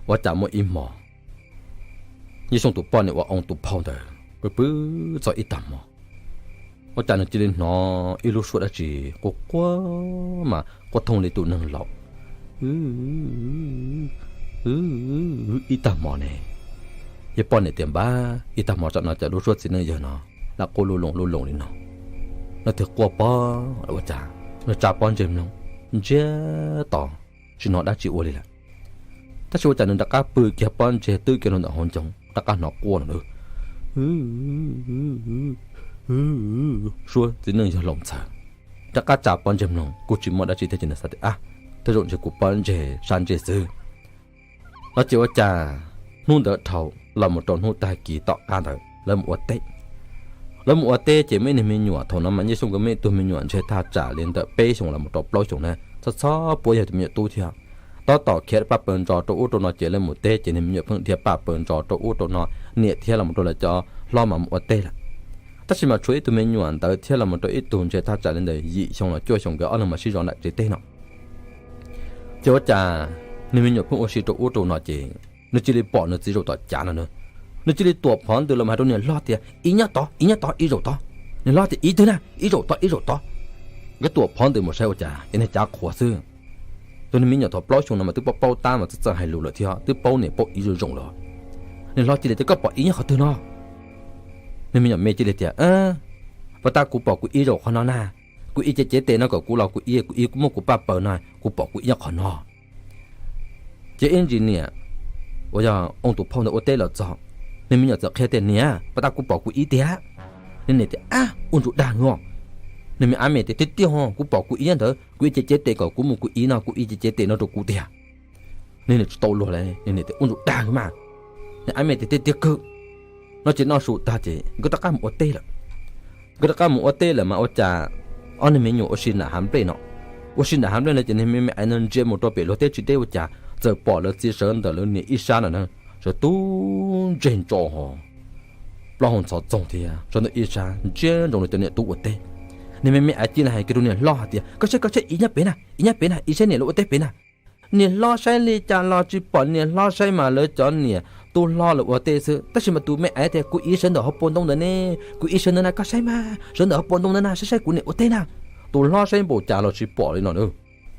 Ua cas muaj ib hmo Nyiaj Xyooj tus poj niam uas oo tus phauj ntawd pw pw txog ib tag hmo, ua cas nws cia li hnov ib lub suab dab tsi quaj quaj mas quaj thooj li tus neeg laus ib tag hmo ne. Yog poj niam tias npab ib tag hmo tsam no cas lub suab txiv neej yawg no lam quaj lub loo lub loo li no, leej twg quaj pob ua cas nws tsa pob ntseg mloog ntsiag to tsis hnov dab tsi ua li lawm. Tab sis ua cas nws rov qab pw kiag pob ntseg twb kiag rau ntawm hauv ncoo rov qab hnov quaj no, suab txiv neej yawg laus ntxhawv. Rov qab tsa pob ntseg mloog kuj tsis muaj dab tsi thiab ces nws xav tias a, tej zaum ntshe kuv pob ntseg sab ntsej xwb. No ces ua cas hnub ntawd dhau los mus rau hnub tag kis tom qab ntawd lawv mus ua teb. Lawv mus ua teb ces muaj ib niag me nyuam, thaum no mas Nyiaj Xyooj nkawd muaj ib tug me nyuam ntshe thaj tsam li ntawm peb xyoos los tus plaub xyoos na, txhob txhob puab yog tus me nyuam tub thiab. Tab tom khiav paj paws ntsos rau ub rau no ces lawv mus teb ces niag me nyuam pheej dhia paj paws ntsos rau ub rau no, niam thiab los rau lawv cov hlob mas mus ua teb lawm. Tab sis mas tshuav ib tug me nyuam ntawd thiab los rau ib tug ntshe thaj tsam li ntawm yim xyoo los cuaj xyoos nkawd ob leeg mas sib zov nram tsev teb no. Ces ua cas niag me nyuam pheej ua si rau ub rau no ces nws cia li pom nws txiv zaum tom cav no na, nws cia li tuam phov ntws los hais rau niam hlob tias ib nyob tod, ib nyob tod, ib zaum tod. Niam hlob tias ib twg na, ib zaum tod, ib zaum tod. Nkawd tuam phov ntws mus saib ua cas ces niag cav qhuav xwb. Tus niag me nyuam thaum plaub xyoo no mas twb paub paub tab mas txawj txawj hais lus lawm thiab twb paub niam paub txiv zoo zoo lawm. Niag hlob cia li tias koj pom ib nyob qhov twg no? Niag me nyuam me cia li tias puas tab kuv pom kuv ib zaum qhov no na, kuv ib cev cev tes no kom kuv los kuv ib, kuv ib muaj kuv paj paws no, kuv pom kuv ib nyob qhov no. Ces ib ntsis niam uas yog oo tus phauj ntawd ua teb los txog, niag me nyuam txawm qhia tias niam, puas tab kuv pom kuv ib tiag? Niag niam tias ab, ua ntsuj dag os. Niag me ab me tias tiag tiag ho, kuv pom kuv ib ntawd, kuv ib cev cev tes kom kuv mus kuv ib no, kuv ib cev cev tes no rau kuv tiag. Niag niam tsis tau luag li, niag niam tias ua ntsuj dag mas. Niag ab me tias tiag tiag kawg. No ces noj su tag ces nkawd rov qab mus ua teb lawm. Nkawd rov qab mus ua teb lawm mas ua cas ob niag me nyuam ua si nram hav nplej no. Ua si nram hav nplej no ces niag me me ais no ntsia mus rau pem luag teb tsis deb ua cas txawm pom lawv txiv sawv ntawm lawv niam ib sab no na, sawv tub ntseg ntso hos Pab hu ntxhov txoog thiab sawv ntawm ib sab ntsia ntsoov rau cov niam tub ua teb. Niag me me aiv cia li hais kiag rau niam hlob hais tias, Koj saib, koj saib, ib nyob pem na, ib nyob pem na, ib saib niam lawv ua teb pem na. Niam hlob saib li cas los tsis pom, niam hlob saib mas lawv cov niam tub hlob lawv ua teb xwb, tab sis mas tus me aiv tias, Kuv ib sawv ntawm hauv paus ntoo ntawd ne, kuv ib sawv ntawd na, koj saib mas, sawv ntawm hauv paus ntoo ntawd na, saib saib kuv niam ua teb na. Tus hlob saib npaum cas los tsis pom li no.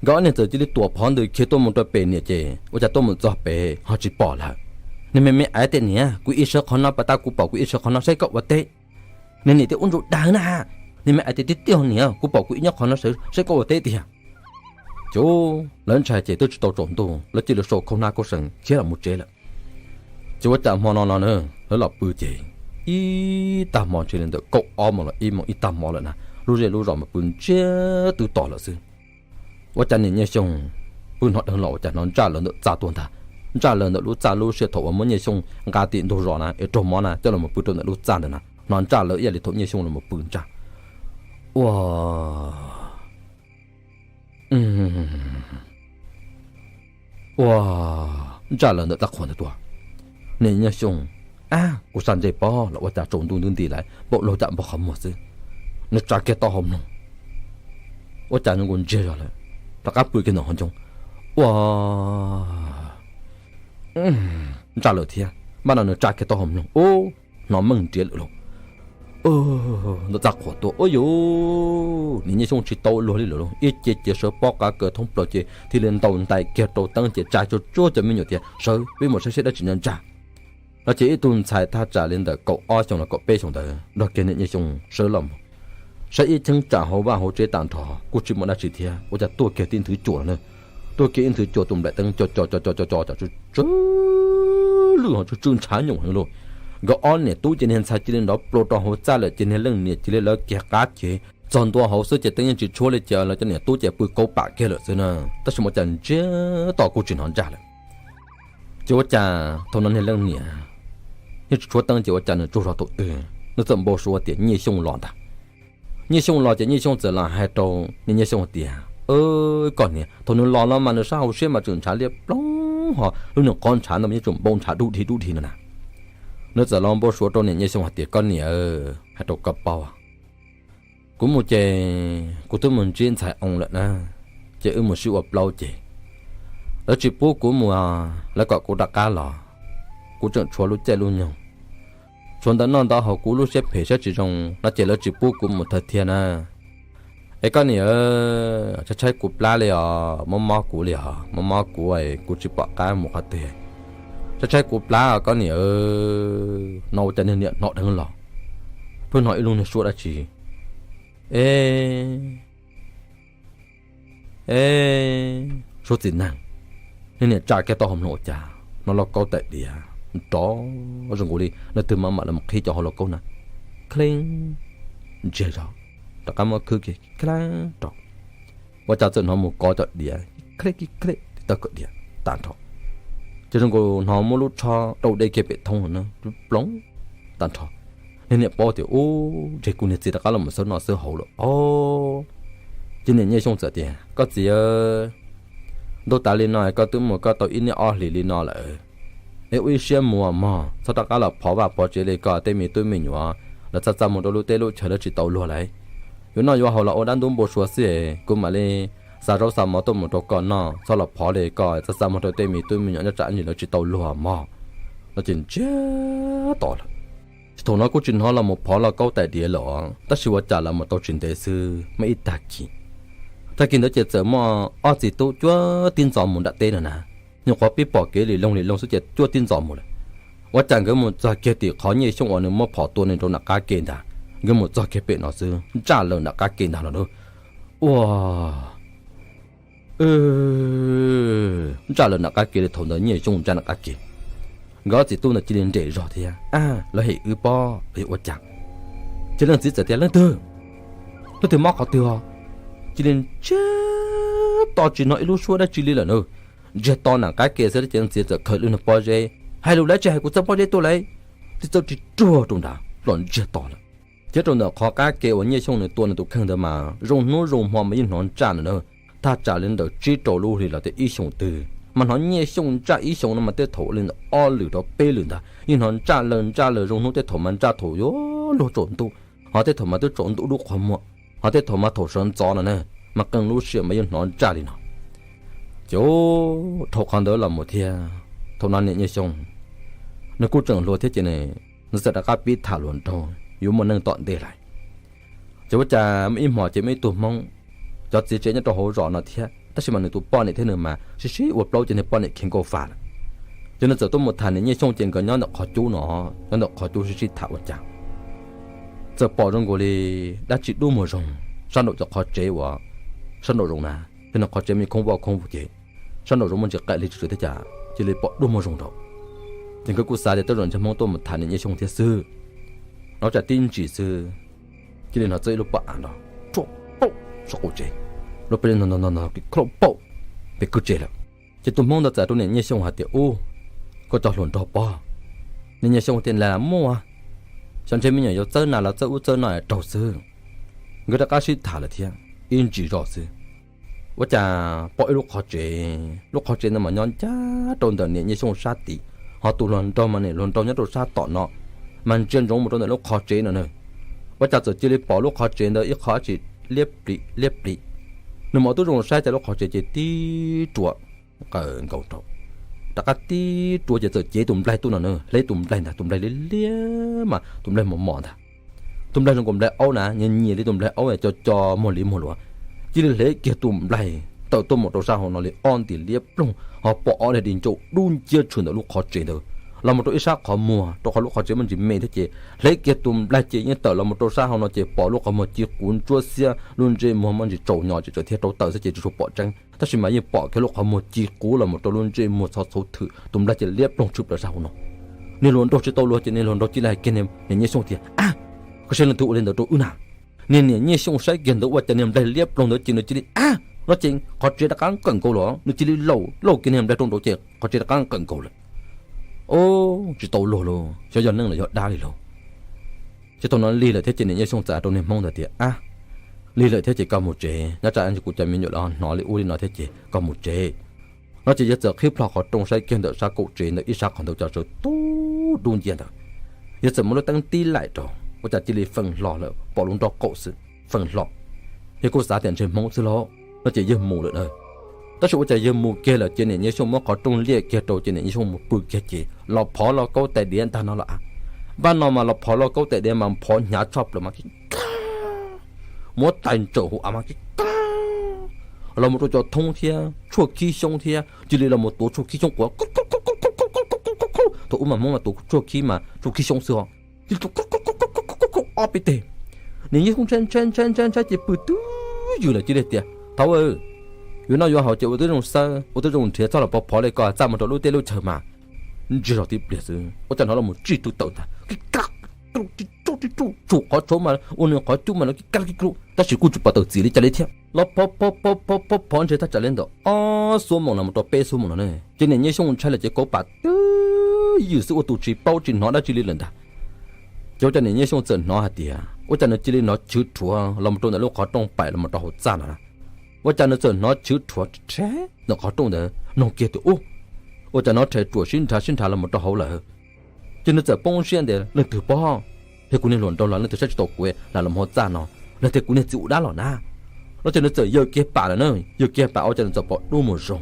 Nkawd ob niag txawm cia li tuam phov ntws khiav tuaj mus rau pem niam ces ua cas tuaj mus txog pem ho tsis pom lawm. Niag me me aiv tias, Niam, kuv ib sawv qhov no, pas tas kuv pom kuv ib sawv qhov no saib koj ua teb. Niag niam tias, Ua ntsuj dag na. Niag me aiv tias, Tiag tiag niam, kuv pom kuv ib nyob qhov no sawv saib koj ua teb tiag. Ces lawv ntshai ces twb tsis tau tsaus ntuj lawv cia li sau khau hnab khaub seem khiav los mus tsev lawm. Ces ua cas hmo no no na, lawv los pw ces ib tag hmo ntshe li ntawm kaum ob moos los ib moos ib tag hmo lawm na, lub zej lub zos mas pw ntsiag twb to lawm xwb. Ua cas niam Nyiaj Xyooj pw hnov dheev los ua cas hnov ntsaj lawv ntawm txaj tuaj ntag. Ntsaj lawv ntawm lub txaj lub sij hawm thaum uas muab Nyiaj Xyooj nqa tim ntug zos na es raug mob na coj los pw rau ntawm lub txaj ntawd na, hnov ntsaj lawv ib yam li thaum Nyiaj Xyooj los pw ntsaj. Ua ua ntsaj lawv ntawm txaj qhua ntawd tuaj. Niam Nyiaj Xyooj, Ab, kuv sab ntsej pob los ua cas tsaus ntuj nti nti lawm, npaum luag cam npog qhov muag xwb. Nws tsa kiag taub hau mloog, ua cas nws ntsiag zog lawm, rov qab pw kiag ntawm qhov ncoo. Ua ntsaj lawm thiab, npaj no nws tsa kiag taub hau mloog ub, hnov meej nriav lawm lauj. Ntawm txaj qhua tuaj, ua yuv, niam Nyiaj Xyooj tsis tau luag li lawm lauj, ib ce cia sawv pob qa kaws thoob plaws ces thiaj li ntaus ntais kiag rau teeb ces tsa tsuag tsuag cov me nyuam tias, Sawv, peb mus saib saib dab tsi nyob ntsaj. No ces ib tug ntxhais thaj tsam li ntawm kaum ob xyoos los kaum peb xyoos ntawd nrog kiag niam Nyiaj Xyooj sawv los mus saib ib cheeb tsam hauv vaj hauv tsev tag nrho kuj tsis muaj dab tsi thiab, ua cas tuaj kiag tib nthwv cuam los na. Tuaj kiag ib nthwv cuam tus nplaim teeb co co co co co co tsw tsw lwj ho tsw tsw ntshav nyoos heev lauj. Nkawd ob niam tub ces niag ntxhais cia li nrov plua rau hauv txaj lawm ces niag leej niam cia li lawv kiag qab ces txog ntua hauv xwb ces teeb yeej tsis tshuab li ces lawv cov niam tub ces pw kaub pam kiag lawm xwb na. Tab sis mas ua cas ntsiag to kuj tsis hnov ntsaj lawm. Ces ua cas thaum no niag leej niam yeej tsis tshuab teeb ces ua cas nws tsaug zog thaum twg nws txawm npau suav tias Nyiaj Xyooj los ntag. Nyiaj Xyooj los ces Nyiaj Xyooj txawm los hais rau niam Nyiaj Xyooj hais tias, Koj niam, thaum nws los no mas nws sab hauv siab mas tseem ntshav liab ploog ho lub niag qhov ntshav ntawd mas yeej tseem npau ntshav dub dhi dub dhi no na. Nws txawm los npau suav rau niam Nyiaj Xyooj hais tias, Koj niam, hais rau koj paub, kuv mus ces kuv twb mus ntsib ntxhais oo lawm na, ces wb mus sib ua plaub ces lawv tsis pub kuv mus, lawv kom kuv rov qab los. Kuv tseem tshuav lub caij lub nyoog, tshuav ntawv noj ntawv haus, kuv lub siab phem siab tsis zoo no ces lawv tsis pub kuv mus thawj thiab na. Es koj niam, tshaib tshaib kuv plab li os, mob mob kuv li os, mob mob kuv, kuv tsis pom qab mus qhov twg. Tshaib tshaib kuv plab os koj niam. No ua cas niag niam hnov dheev los, pheej hnov ib lub niag suab dab tsi, E, e, suab txiv neej. Niag niam tsa kiag taub hau mloog ua cas hnov lauj kaub tais diav nrov zoo nkaus li leej twg mam mam los qhib cov hauv lauj kaub na, kheej, ntsiag zog, rov qab muab khwb kiag kheej rau. Ua cas txawm hnov mus kov cov diav kheej kheej tib tawg kawm diav tag nrho, ces zoo nkaus hnov muab lub tsho rau deb kiag pem thoob na, ploov tag nrho. Niag niam paub tias, Ub, ntshe kuv niag txiv rov qab los mus xawb noj xawb haus lawm os. Ces niam Nyiaj Xyooj txawm tias, Koj txiv, ntuj tas li no koj twb mus koj tau ib niaj ob hlis li no lawm, es ua ib siab mus mog, txhob rov qab los phov vaj phov tsev li ko, tej me tub me nyuam lawv txaj txaj muag rau lub teb lub chaw lawv tsis tau luag lauj. Yuav noj yuav haus los ua dab ntub npau suav xwb, kuv mam li xa zaub xa mov tuaj mus rau koj noj, txhob los phov li ko, txaj txaj muag rau tej me tub me nyuam nyob tsam ib ntsis lawv tsis tau luag mog. No ces ntsiag to lawm. Ces thaum no kuj tsis hnov los mus phov lauj kaub tais diav lawm, tab sis ua cas los mus tau tsis ntev xwb muaj ib tag kis, tag kis ntawd ces txawm muaj ob txiv tub cuab tib ntxov mus nram teb no na. Nyuam qhuav pib pom kev li loog li loog xwb ces cuab tib ntxov mus lawm. Ua cas nkawd mus txog kiag tim qhov Nyiaj Xyooj uas nws muab phom tua nws rau nram qab ke ntag, nkawd mus txog kiag pem no xwb ntsaj lawm nram qab ke ntag los. Ua ntsaj lawm nram qab ke li, thaum ntawd Nyiaj Xyooj ntsaj nram qab ke. Nkawd ob txiv tub ntawd cia li nres zog thiab, Ab, lawv hem wb pob los yog ua cas? Ces leej txiv txawm tias, Leej twg? Leej twg mob qhov twg os? Cia li ntsiag to tsis hnov ib lub suab dab tsi li lawm na. Ntsiag to nram qab ke xwb ces leej txiv txawm khaws lub niag pob zeb, hais lus lawv tsis hais kuv txawj pob zeb tuaj lauj, tib txawj ris ruag rau nrad los ntsiag to lawm. Thiab rau ntawm qhov qab ke uas Nyiaj Xyooj nws tua nws tus kheej ntawd mas zoo hnub zoo hmo mas yeej hnov ntsaj no na, thaj tsam li ntawm tsib rau lub hlis los tias ib xyoos twg Mas hnov Nyiaj Xyooj ntsaj ib xyoos no mas tej thaum li ntawm ob lwm rau peb lwm ntag, yeej hnov ntsaj lawg ntsaj lawg zoo hnub, tej thaum mas ntsaj thaum yuav luag tsaus ntuj, ho tej thaum mas twb tsaus ntuj dub qhua muag, ho tej thaum mas thaum sawv ntxov no na, mas qee lub sij hawm mas yeej hnov ntsaj li no. Ces dhau qhov ntawd los mus thiab, thaum no niam Nyiaj Xyooj nws kuj tseem hluas thiab ces nws txawm rov qab pib tham hluas nraug yuav muaj neej tom ntej lawm. Ces ua cas muaj ib hmos ces muaj ib tug Hmoob, cov txiv tsev nyob rau hauv zos no thiab, tab sis mas nws tus poj niam thiab nws mas sib sib ua plaub ces nws poj niam khiav nkauj fa lawm. Ces nws txawm tuaj mus tham niam Nyiaj Xyooj ces nkawd nyob ntawm qhov cub no, nyob ntawm qhov cub sib sib tham ua cas txawm pom zoo nkaus li dab tsi dub muag zoo sab nraum cov qhov tsev uas sab nraum zoov na, ces nws qhov tsev me khoob vaj khoob vug ces sab nraum zoov muaj ntsis qaim li tsis tsw thiab cas cia li pom dub muag zoo nraud. Ces nkawd kuj xav tias tej zaum ntshe Hmoob tuaj mus tham niam Nyiaj Xyooj thiab xwb. No tsam tib ntsis xwb, cia li hnov txawb ib lub pob av nrov ruaj pauj saum qaum tsev, lub peb li ntog ntog ntog ntog kis khaub pauj pem kwj tsev lawm. Ces tus Hmoob ntawd txawm rau niam Nyiaj Xyooj hais tias, Ub, koj cov hluas nraug pob. Niam Nyiaj Xyooj tias, Lam muaj, xyov ntshe me nyuam yuav txawb nas los txawb ub txawb no raug xwb. Nkawd rov qab sib tham lawm thiab ib ntsis zog xwb, ua cas pom ib lub qhov tsev, lub qhov tsev ntawd mas nyob ncaj rau ntawm niam Nyiaj Xyooj sab tid, ho tus hluas nraug mas niam hluas nraug nyob rau sab tom no, mas ntsia ntsoov mus rau ntawm lub qhov tsev no na. Ua cas txawm cia li pom lub qhov tsev ntawd ib qho tsis liab plis liab plis. Nws mam twb zoo saib cas lub qhov tsev ces tib ruam nqawm nkaus rau, rov qab tib ruam ces txawm cev tus nplaig tuaj no na, hle tus nplaig ntag, tus nplaig liab liab mas tus nplaig mos mos ntag. Tus nplaig zoo nkaus nplaig aub na, nyias nyias li tus nplaig aub co co muag li muag luav. Cia li hle kiag tus nplaig tawm tuaj mus rau sab hauv no li ob nti liab ploog, ho pom ob daim di ncauj dub nciab tshwm ntawm lub qhov tsev ntawd los mus rau ib sab qhov muag, rau qhov lub qhov tsev muaj ntsis me thiab ces hle kiag tus nplaig ces yeej tawm los mus rau sab hauv no ces pom lub qhov muag ci quv ntsuab xiab, lub ntsej muag muaj ntsis tsaus nyos ces txawm thiaj rau tawm xwb ces tsis tshua pom tseeb, tab sis mas yeej pom kiag lub qhov muag ci quv los mus rau lub ntsej muag txhov txhuv thwm, tus nplaig ces liab ploog tshwm plaws sab hauv no. Niag hluas nraug tsis tau luag ces niag hluas nraug cia li hais kiag niam Nyiaj Xyooj tias, Ab, koj saib leej twg ua li ntawd rau wb na? Niag niam Nyiaj Xyooj saib kiag ntawd ua cas niag nplaig liab ploog ntawd ces nws cia li, Ab, no ces qhov tsev rov qab nqawm nkaus lawm, nws cia li laum laum kiag niag nplaig rau nraud ces qhov tsev rov qab nqawm nkaus lawm. Ub, tsis tau luag lauj, xyov yog neeg los yog dab li lauj. Ces thaum no lig lawm thiab ces niam Nyiaj Xyooj txawm rau niag Hmoob ntawd tias, Ab, lig lawm thiab ces koj mus tsev, nyob tsam kuv cov me nyuam lawv hnov li ub li no thiab ces koj mus tsev. No ces yawg txawm qhib plho qhov rooj saib kiag ntawm sab kaum tsev ntawm ib sab qhov ntawd cas tsaws tub dub nciab ntawd. Yawg txawm muab lub teeb tib laim rau, ua cas cia li feej hlo lawm, pom lub nroj qaum xwb, feej hlo. Yawg kuj xav tias ntshe Hmoob xwb lauj, no ces yawg mus lawm na. Tab sis ua cas yawg mus kiag lawm ces niam Nyiaj Xyooj muab qhov rooj liaj kiag rau ces niam Nyiaj Xyooj mus pw kiag ces los phov lauj kaub tais diav ntag no los a. Npaj no mas los phov lauj kaub tais diav mas phov hnyav tshaj plaws mas muab tais ntsaum hauv av mas los mus rau cov thoob thiab tshuaj khib xyoob thiab cia li los mus tuav tshuaj khib xyoob quav. Thaum ub mas Hmoob mas tuav tshuaj khib mas tshuaj khib xyoob xwb os. Cia li ob peb teg. Niam Nyiaj Xyooj ntshai ntshai ntshai ntshai ces pw twb ywm lawm cia li tias, Thaub, yuav noj yuav haus ces ua tib zoo xawb, ua tib zoo nrhiav txoj los phov phov li ko txaj mus rau lub teb lub chaw mas. Ntsiag zog tib pliag xwb ua cas hnov los mus tsij tug tawm ntag, tsuj qhov tshauv mas ua nws qhov cub mas los kis kab kis kru, tab sis kuj tsis pom tawm txim li cas li thiab. Los phov phov phov phov phov ntshe thaj tsam li ntawm ob xuab moos los mus rau peb xuab moos no ne, ces niam Nyiaj Xyooj ntshai lawm ces kauv pam twb ywm xwb ua tus tsis paub tsis hnov dab tsi li lawm ntag. Ces ua cas niam Nyiaj Xyooj txawm hnov hais tias ua cas nws cia li hnov chwv rhuav los mus rau ntawm lub qhov rooj paim los mus rau hauv txaj no. Ua cas nws txawm hnov chwv rhuav rhe ntawm qhov rooj ntawd, noog kiag tias, Ub, ua cas hnov rhe ruam sib nrhav sib nrhav los mus rau hauv lawm? Ces nws txawm poob siab tias, Leej twg pob? Yog kuv niag hluas nraug los leej twg saib tsis taus kuv lam los hauv txaj no, los tias kuv niag txiv ua dab los na? No ces nws txawm yaws kiag pam lawm na, yaws kiag pam ua cas nws txawm pom dub mus zoo.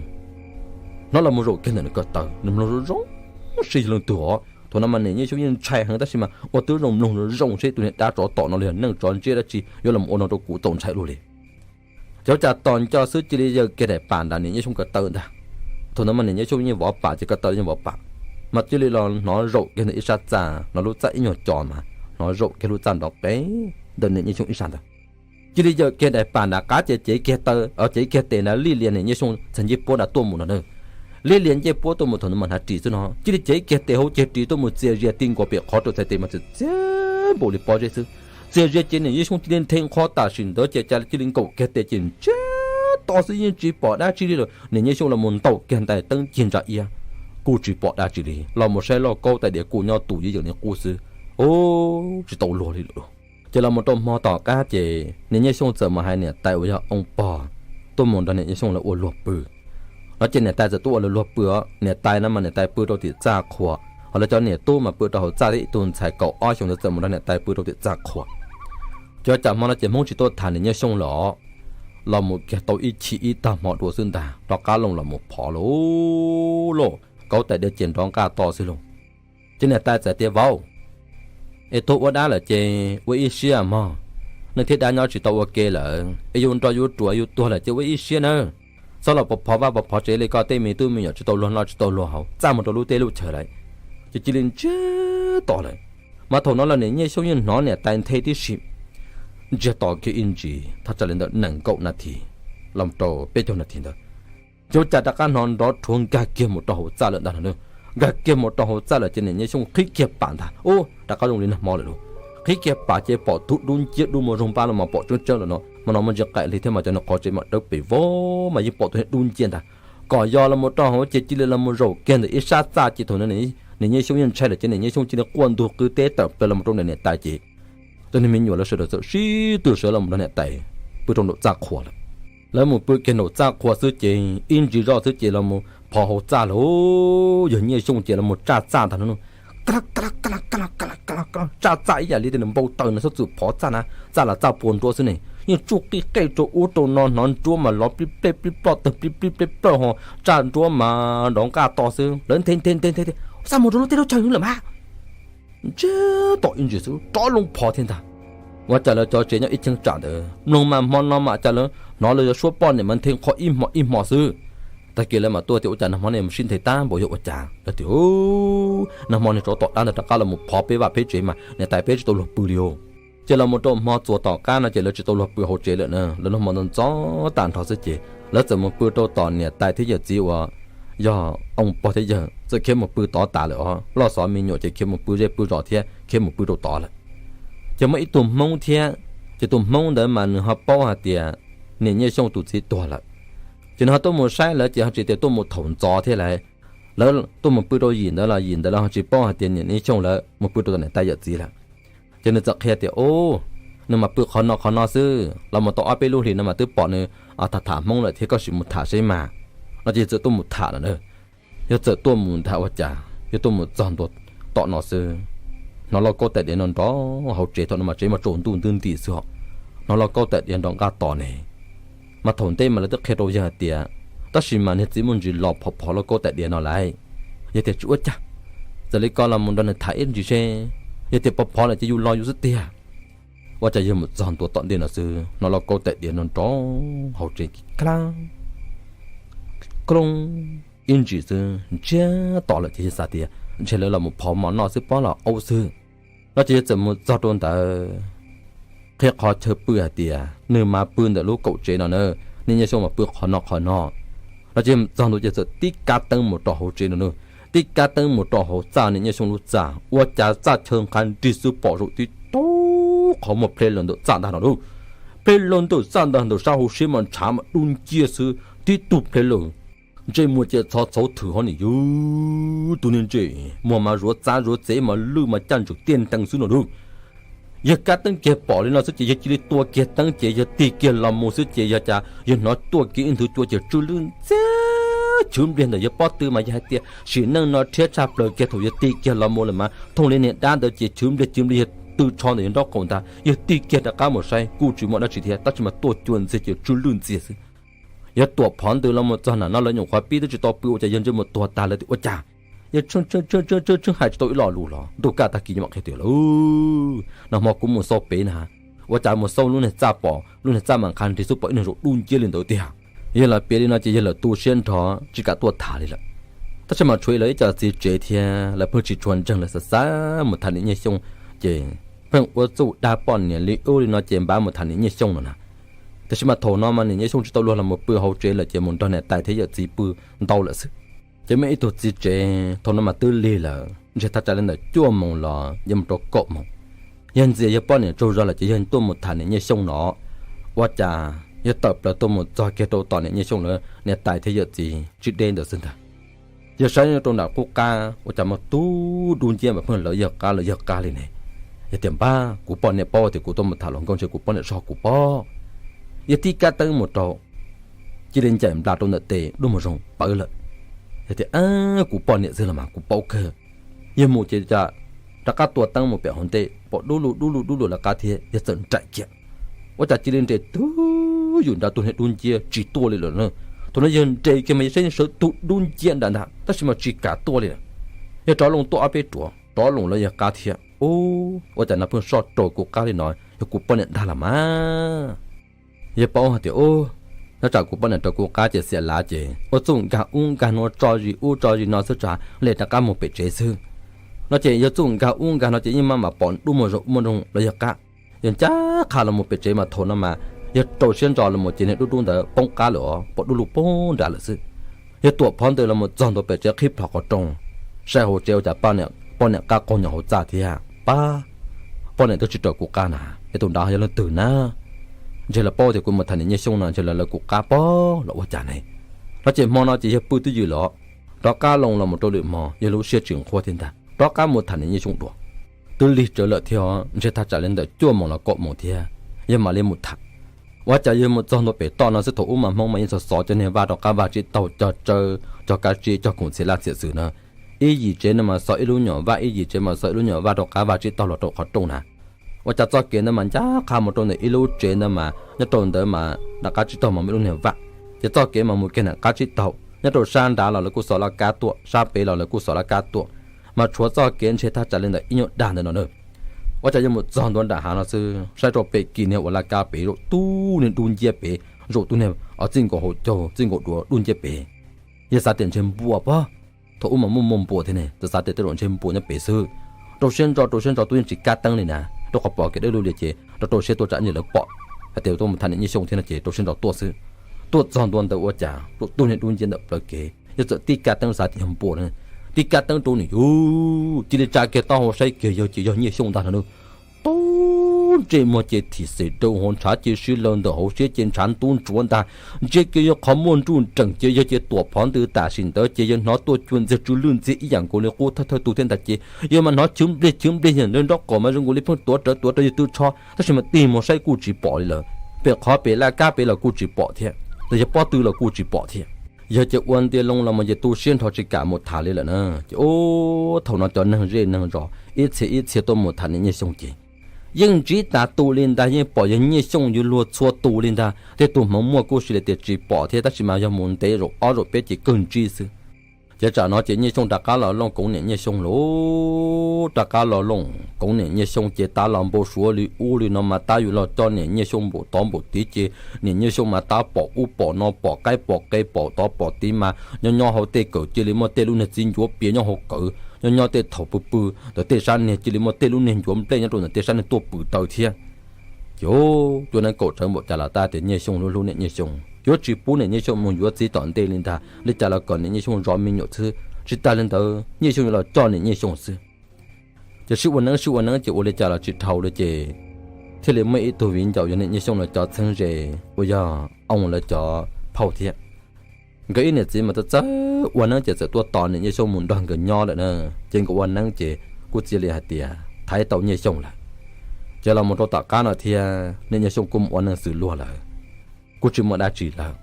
Hnov los mus zaum kiag ntawm nws ko taw, nws mloog zoo zoo seb yog leej twg os. Thaum no mas niam Nyiaj Xyooj yeej ntshai heev tab sis mas ua twb zoo mloog zoo zoo seb tus niag dab tsov tom no los yog neeg tsov ntsiab dab tsi yuav los ua no rau kuv txaus ntshai luaj li. Ces ua cas tos nco xwb cia li yaws kiag daim pam nram niam Nyiaj Xyooj ko taw ntag. Thaum no mas niam Nyiaj Xyooj yeej vov pam ces ko taw yeej vov pam, mas cia li los hnov zaum kiag ntawm ib sab txaj, hnov lub txaj ib nyuag co mas hnov zaum kiag lub txaj nrov qev ntawm niam Nyiaj Xyooj ib sab ntag. Cia li yaws kiag daim pam nram qab ces cev kiag taw, cev kiag tes nrad lij lias niam Nyiaj Xyooj txhais ncej puab nrad tuaj mus no na. Lij lias ncej puab tuaj mus thaum ntawd mas hnav ris xwb no, cia li cev kiag tes hauv ceg ris tuaj mus txias zias ti nkaus pem qhov rau txhais tes mas txias txias npaum li pob zeb xwb. Txias zias ces niam Nyiaj Xyooj cia li nthe nqho tam sim ntawd ces cas cia li nkaum kiag tes ces ntsiag to xwb yeej tsis pom dab tsi li lawm. Niam Nyiaj Xyooj los mus ntaus kiag ntais teeb cig ntsa iab, kuj tsis pom dab tsi li, los mus saib lauj kaub tais diav kuj nyob tus yeej yeem li qub xwb. Ub, tsis tau luag li lawm. Ces los mus rau hmo tom qab ces niam Nyiaj Xyooj txawm mus hais niam tais uas yog oo pog tuaj mus nrog niam Nyiaj Xyooj lawv ua luag pw. No ces niam tais txawm tuaj ua lawv luag pw os. Niam tais no mas niam tais pw rau tim txaj qhua, ho lawv cov niam tub mas pw rau hauv txaj thiab ib tug ntxhais kaum ob xyoos ntawd txawm mus nrog niam tais pw rau tim txaj qhua. Ces ua cas hmo no ces Hmoob tsis tuaj tham niam Nyiaj Xyooj lawm os, los mus kiag tau ib chim ib tag hmo dua xwb ntag rov qab loo los mus phov lauj, Kaub Tais Diav ces nrov nqaj to xwb lauj. Ces niam tais txawm tias, Vauv, es tuag ua dab lawm ces ua ib siab mog, neeg thiab dab nyob tsis tau ua ke lawm es yus nrog yus ruam yus tuag lawm ces ua ib siab nawb. Txhob los pov phov vaj pov phov tsev li, koj tej me tub me nyuam tsis tau luag noj tsis tau luag haus, txaj mus rau lub teb lub chaws lawm. Ces cia li ntsiag to lawm. Mas thaum no los niam Nyiaj Xyooj yeej hnov niam tais nthe tib si, ntsiag to kiag ib ntsis thaj tsam li ntawm nees nkaum nas this los rau peb caug nas this ntawd, ces ua cas rov qab hnov nrov rhuav nkag kiag mus rau hauv txaj lawm ntag no. Nkag kiag mus rau hauv txaj lawm ces niam Nyiaj Xyooj qhib kiag pam ntag, ub, rov qab zoo li nag hmo lawm lauj. Qhib kiag pam ces pom tug dub nciab dub mus zoo npab los mas pom tseeb tseeb lawm no, hmo no muaj ntsis qaim li thiab mas cov niag qhov tsev mas dawb pes vog mas yeej pom tus niag dub nciab ntag. Kom yog los mus rau hauv ces cia li los mus zaum kiag ntawm ib sab txaj ces thaum niam Nyiaj Xyooj yeej ntshai lawm ces niam Nyiaj Xyooj cia li quaj ntug qw teb tawm plaws los mus rau ntawm niam tais ces cov niag me nyuam lawv sawv daws txawm sib tw sawv los mus rau niam tais pw rau nraum txaj qhua lawm. Lawv mus pw kiag nraum txaj qhua xwb ces ib ntsis zoj xwb ces los mus phov hauv txaj lawm, yawg Nyiaj Xyooj ces los mus tsaj txaj ntag no. Tsaj txaj ib yam li tias nws npau taws no xub txwm phov txaj na, txaj los txaj puas nruab xwb ne, yeej tsuj qij qej rau ub rau no, hnov nruab mas lov plib plej plib ploj tawg plib plib plej plawj ho, tsaj nruab mas nrov nqaj to xwb. Lawv nthe nthe nthe nthe, Xaj mus rau lub teb lub chaw lawm mas. Ntsiag to ib ntsis xwb rov loo phov thiab ntag. Ua cas lawv cov tsev nyob ib cheeb tsam ntawd mloog mas hmo no mas cas lawv hnov lawv yuav suab poj niam mas nthe qho ib hmo ib hmo xwb. Tag kis lawv mam tuaj tias ua cas nag hmo nej mus sib nthe tag npaum yog ua cas, lawv tias nag hmo niag tsov tom dab ntawd rov qab los mus phov peb vaj peb tsev mas niam tais peb tsis tau luag pw li os. Ces los mus rau hmo txuas tom qab no ces lawv tsis tau luag pw hauv tsev lawm na, lawv noj hmo ntxov ntxov tag nrho xwb ces lawv txawm mus pw rau tom niam tais thiab yawm txiv uas yog oo pog thiab yawg txawm khiav mus pw tod tas lawm os, loj xov me nyuam ces khiav mus pw zej pw zos thiab khiav mus pw rau tod lawm. Ces muaj ib tug Hmoob thiab, ces tus Hmoob ntawd mas nws ho paub hais tias niam Nyiaj Xyooj tus txiv tuag lawm. Ces nws ho tuaj mus saib lawv ces ho tsis tias tuaj mus thaum ntxov thiab lawm. Lawv tuaj mus pw rau yim ntawd los yim ntawd lawv ho tsis paub hais tias niam Nyiaj Xyooj lawv mus pw rau tom niam tais yawm txiv lawm. Ces nws txawm qhia tias, Ub, nws mas pw qhov no qhov no xwb, los mus tau ob peb lub hlis no mas twb pom nws tham tham Hmoob lawm thiab, koj sim mus tham seb mas. No ces yawg txawm tuaj mus tham lawm na. Yawg txawm tuaj mus ntag ua cas yawg tuaj mus txog ntua tom no xwb, hnov lauj kaub tais diav no nrov hauv tsev, thaum no mas tsev mas tsaus ntuj ntub nti xwb os. Hnov lauj kaub tais diav nrov nqaj to ne. Mas thaum ntej mas lawv twb qhia rau yawg hais tias, tab sis mas niag txiv muaj ntsis los phov phov lauj kaub tais diav no lawm. Yawg tias tsis ua cas, txawm li ko los mus nrog nws tham ib ntsis seb. Yawg tias phov phov lawm ces yus los yus xwb tiag. Ua cas yawg mus txog ntua tom ntej no xwb hnov lauj kaub tais diav no nrov hauv tsev kib kla kloo ib ntsis xwb ntsiag to lawm ces yawg xav tias ntshe lawv los mus phov mov noj xwb pob los aub xwb. No ces yawg txawm mus txog rau ntawd, qhia qhov chaw pw hais tias nws mas pw ntawm lub kaum tsev no na, niam Nyiaj Xyooj mas pw qhov no qhov no. No ces yawg mus txog ntua ces txawm tib kab teeb mus rau hauv tsev no na, tib kab teeb mus rau hauv txaj niam Nyiaj Xyooj lub txaj, ua cas txaj chaw nqha nrig xwb pom zaum tib tug qhov muag plhe lawm ntawm txaj ntag no lauj. Plhe lawm ntawm txaj ntag, ntawm sab hauv siab mas ntshav mas dub nciab xwb, tib tug plhe lawm. Ntsej muag ces txhov txhauv thwm ho nim yug tus niag ntsej muag mas zuav txav zuav txev mas lwj mas caj ntsaum tiaj ntees xwb no lauj. Yawg kab teeb kiag pom li no xwb ces yawg cia li tua kiag teeb ces yawg tig kiag los mus xwb ces yog cas yawg hnov tuaj kiag ib nthwv cua ces tsw lwj ntxiag chwv npliag ntawm yawg pob tw mas yawg hais tias sim neej no rhiab tshaj plaws kiag, thaum yawg tig kiag los mus lawm mas thooj li niag dab ntawd ces chwv npliag chwv npliag yawg tw tsho ntawm yawg nraub qaum ntag. Yawg tig kiag rov qab mus saib kuj tsis muaj dab tsi thiab, tab sis mas tuaj cua ntxiag ces tsw lwj ntxiag xwb. Yawg tuam phov ntws los mus txog nram no lawv nyuam qhuav pib twb tsis tau pw ua cas yawg ntsej muag tuag tag lawm tias ua cas yawg tsheej tsheej hais tsis tau ib lo lus los ntuj kaj tag kis mam qhia tias lauj, nag hmo kuv mus xauj pem na, ua cas mus xauj lub niag txaj pom lub niag txaj mas nqha nrig xwb pom ib niag zaum dub nciab li ntawd tiag. Yawg los piav li no ces yawg lawm tu siab nrho tsis kam tuaj tham li lawm. Tab sis mas tshuav lawv ib co txiv tsev thiab lawv pheej tsis tshua ntseeg, lawv xav xav mus tham niam Nyiaj Xyooj, ces pheej ua txuj dag poj niam li ub li no ces npaj mus tham niam Nyiaj Xyooj no na. Tiam sis mas thaum no mas niam Nyiaj Xyooj tsis tau luag los mus pw hauv tsev lawm ces mus nrog niam tais thiab yawm txiv pw ntau lawm xwb. Ces muaj ib tug txiv tsev thaum no mas twb lig lawm ntshe thaj tsam li ntawm cuaj moos los yuav mus rau kaum moos, yawg ntxias yawg poj niam tsaug zog lawm ces yawg tuaj mus tham niam Nyiaj Xyooj no. Ua cas yawg tawm plaws tuaj mus txog kiag rau tom niam Nyiaj Xyooj lawv niam tais thiab yawm txiv tsis deb ntawd xwb ntag. Yawg saib rau nram qub qab ua cas muaj tug dub nciab mas pheej lawv yawg qab lawv yawg qab li ne. Yawg tias npab, kuv poj niam paub tias kuv tuaj mus tham hluas nkauj ntshe kuv poj niam tso kuv pob. Yawg tib kab teeb mus rau cia li ncaim nplas rau ntawm tes dub mus zoo pawv lawm. Yog tias kuv poj niam xwb los mas kuv paub kawg. Yog mus ces cas rov qab tua teeb mus pem hauv ntej pom dub lug dub lug dub lug lawv qab thiab yog txawm nraim kiag, ua cas cia li nres twb ywm nrad tus niag dub nciab tsis tuaj li lawm. Thaum no yog nres kiag mas yog saib sawv tus dub nciab nrad ntag tab sis mas tsis kam tuaj li lawm. Yog rov loo tuaj ob peb ruam rov loo lawv yawg qab thiab, ua cas no pheej soj raws kuv qab li no, yog kuv poj niam ntag los mas. Yawg paub hais tias, nyob tsam kuv poj niam raws kuv qab ces xiam lav ces ua txuj nkag ub nkag no tso zis ub tso zis no xwb tsam li rov qab mus pem tsev xwb. No ces yog txuj nkag ub nkag no ces yeej maj mam pom dub muaj zoo ua zoo lawv yawg qab. Yog ncaj qha los mus pem tsev mas thaum no mas yog rau siab ntso los mus ces niag dub dub ntawd poob qab lawm os, pom dub lug poob nrad lawm xwb. Yog tuam phov ntawd los mus txog ntua pem tsev qhib plhom qhov rooj, saib hauv tsev ua cas poj niam qab qaug nyoos hauv txaj thiab pab. Poj niam twb tsis raws kuv qab na, es tus nrad yog leej twg na? Ntshe lawv paub tias kuv mus tham niam Nyiaj Xyooj no ntshe lawv lawv kuv qab pob los ua cas ne? No ces hmo no ces yawg pw twj ywm los, rov qab loo los mus rau lwm hmo yawg lub siab tsis nqhuab thiab ntag, rov qab mus tham niam Nyiaj Xyooj dua. Twb lig tsawv lawm thiab, ntshe thaj tsam li ntawm cuaj moos los kaum moos thiab yawg mam li mus tham. Ua cas yawg mus txog ntua pem toj no xwb thaum ub mas Hmoob mas yeej xov xov cov niag vaj rau qab vaj tsib taug cog tsawb cog kab tsib cog khoom txhia laj txhia xwm na. Ib yim tsev no mas xov ib lub nyuam vaj, ib yim tsev mas xov ib lub nyuam vaj rau qab vaj tsib taug los rau qhov rooj na. Ua cas txoj kev ntawd mas ncaj qha mus rau ntawm ib lub tsev ntawd mas nyob rau ntawd mas rov qab tsib taug mas muaj ib lub niag vaj, ces txoj kev mas mus kiag nram qab tsib taug, nyob rau sab nrad los lawv kuj xov laj kab tuaj, sab pem los lawv kuj xov laj kab tuaj, mas tshuav txoj kev ntshe thaj tsam li ntawm ib nyuag dag ntawd no na. Ua cas yawg mus txog ntua nram hav no xwb saib rau pem kis niag ua laj kab pem zaum tub niag dub nciab pem, zaum tub niag txij nkaus hauv caug txij nkaus duav dub nciab pem. Yawg xav tias ntshe npua pob, thaum ub mas muaj muaj npua thiab ne, txawm xav tias tej zaum ntshe npua nyob pem xwb. Rau siab ntso rau siab ntso tuaj yeej tsis kab teeb li na, rau qhov pom kev dawb lug li ces rau rau siab tuaj tsam nyiaj lawv pom hais tias tuaj mus tham niam Nyiaj Xyooj thiab no ces rau siab ntso tuaj xwb. Tuaj txog ntua ntawd ua cas zaum tub niag dub nciab ntawm plawv kev, yawg txawm tib kab teeb xav tias yog npua na, tib kab teeb rau nws yus cia li tsa kiag taub hau saib kiag yawg ces yog Nyiaj Xyooj ntag no. Tub ntsej muag ces thim xes rau hauv ntshav ces sib law ntawm hauv siab ces ntshav ntub ntsuav ntag. Ntsia kiag yawg qhov muaj nruj nreem ces yawg ces tuam phov ntws tam sim ntawd ces yawg hnov tuaj cua ntxiag tsw lwj ntxiag ib yam nkaus li qub thawj thawj tus thiab ntag ces yawg mas hnov chwv nplig chwv nplig yawg nraub qaum mas zoo nkaus li pheej tuav rawv tuav rau yawg tw tsho tab sis mas tig mus saib kuj tsis pom li lawm. Pem qhov pem laj kab pem los kuj tsis pom thiab, los yog pob tw los kuj tsis pom thiab. Yawg ces ua ntia loo los mas ces tu siab nrho tsis kam mus tham li lawm na. Ces ub thaum no cov neeg zej neeg zos ib txhia ib txhia tuaj mus tham niam Nyiaj Xyooj ces yeej ntsib tas tus li ntag, yeej pom yawg Nyiaj Xyooj yuav luag txhua tus li ntag. Tej tus hmoov muaj kuj sis li tias tsis pom thiab tab sis mas yog mus ntev zaum ob zaum peb ces kawg ntsib xwb. Ces tsam no ces Nyiaj Xyooj rov qab los looj koov niam Nyiaj Xyooj lauj. Rov qab los looj koov niam Nyiaj Xyooj ces tab los npau suav li ub li no mas tab yuav los coj niam Nyiaj Xyooj npaum tod npaum tid ces niam Nyiaj Xyooj mas tab pom ub pom no pom qaib pom qe pom tod pom tid mas nyob nyob hauv tej kawm cia li muaj tej lub niag txiv ncuav pias nyob hauv kawm, nyob nyob tej thaum pw pw ntawm tej sab niag cia li muaj tej lub niag ncuav nplej nyob rau ntawm tej sab niag tuaj pwm taw thiab. Ces cua neeb kaum tsawv npaum cas los tab tias Nyiaj Xyooj hlub hlub niam Nyiaj Xyooj, yuav tsis pub niam Nyiaj Xyooj mus yuav txiv tom ntej li ntag, li cas los kom niam Nyiaj Xyooj zov me nyuam xwb. Tsis tas li ntawd Nyiaj Xyooj yuav los coj niam Nyiaj Xyooj xwb. Ces sib ua neeb sib ua neeb ces ua li cas los tsis dhau li ces thiaj li muaj ib tug viv ncaus yog niam Nyiaj Xyooj lawv cov txheeb ze uas yog Ooj lawv cov phauj thiab. Nkawd ib niam txiv mas txawj txawj ua neeb ces txawm tuaj tos niam Nyiaj Xyooj mus nrog nkawd nyob lawm na. Ces nkawd ua neeb ces kuj cia li hais tias thaiv tau Nyiaj Xyooj lawm. Ces los mus rau tom qab no thiab niam Nyiaj Xyooj kuj mus ua neeg xws luag lawm, kuj tsis muaj dab tsi lawm.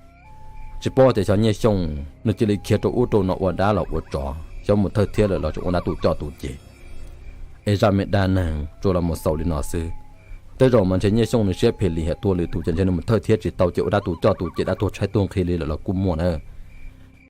Tsis paub tias xyov Nyiaj Xyooj nws cia li khiav rau ub rau no ua dab los ua tsov, xyov mus thawj thiab lawm los tseem ua dab tus coj tus ces. Es zaj me dab neeg tsuas los mus xaus li no xwb. Tej zaum mas ntshe Nyiaj Xyooj nws siab phem lim hiam tuag lwm tus ces ntshe nws mus thawj thiab tsis tau ces ua dab tus coj tus ces dab tuag tshaib tuag nqhis li lawm los kuj muaj na.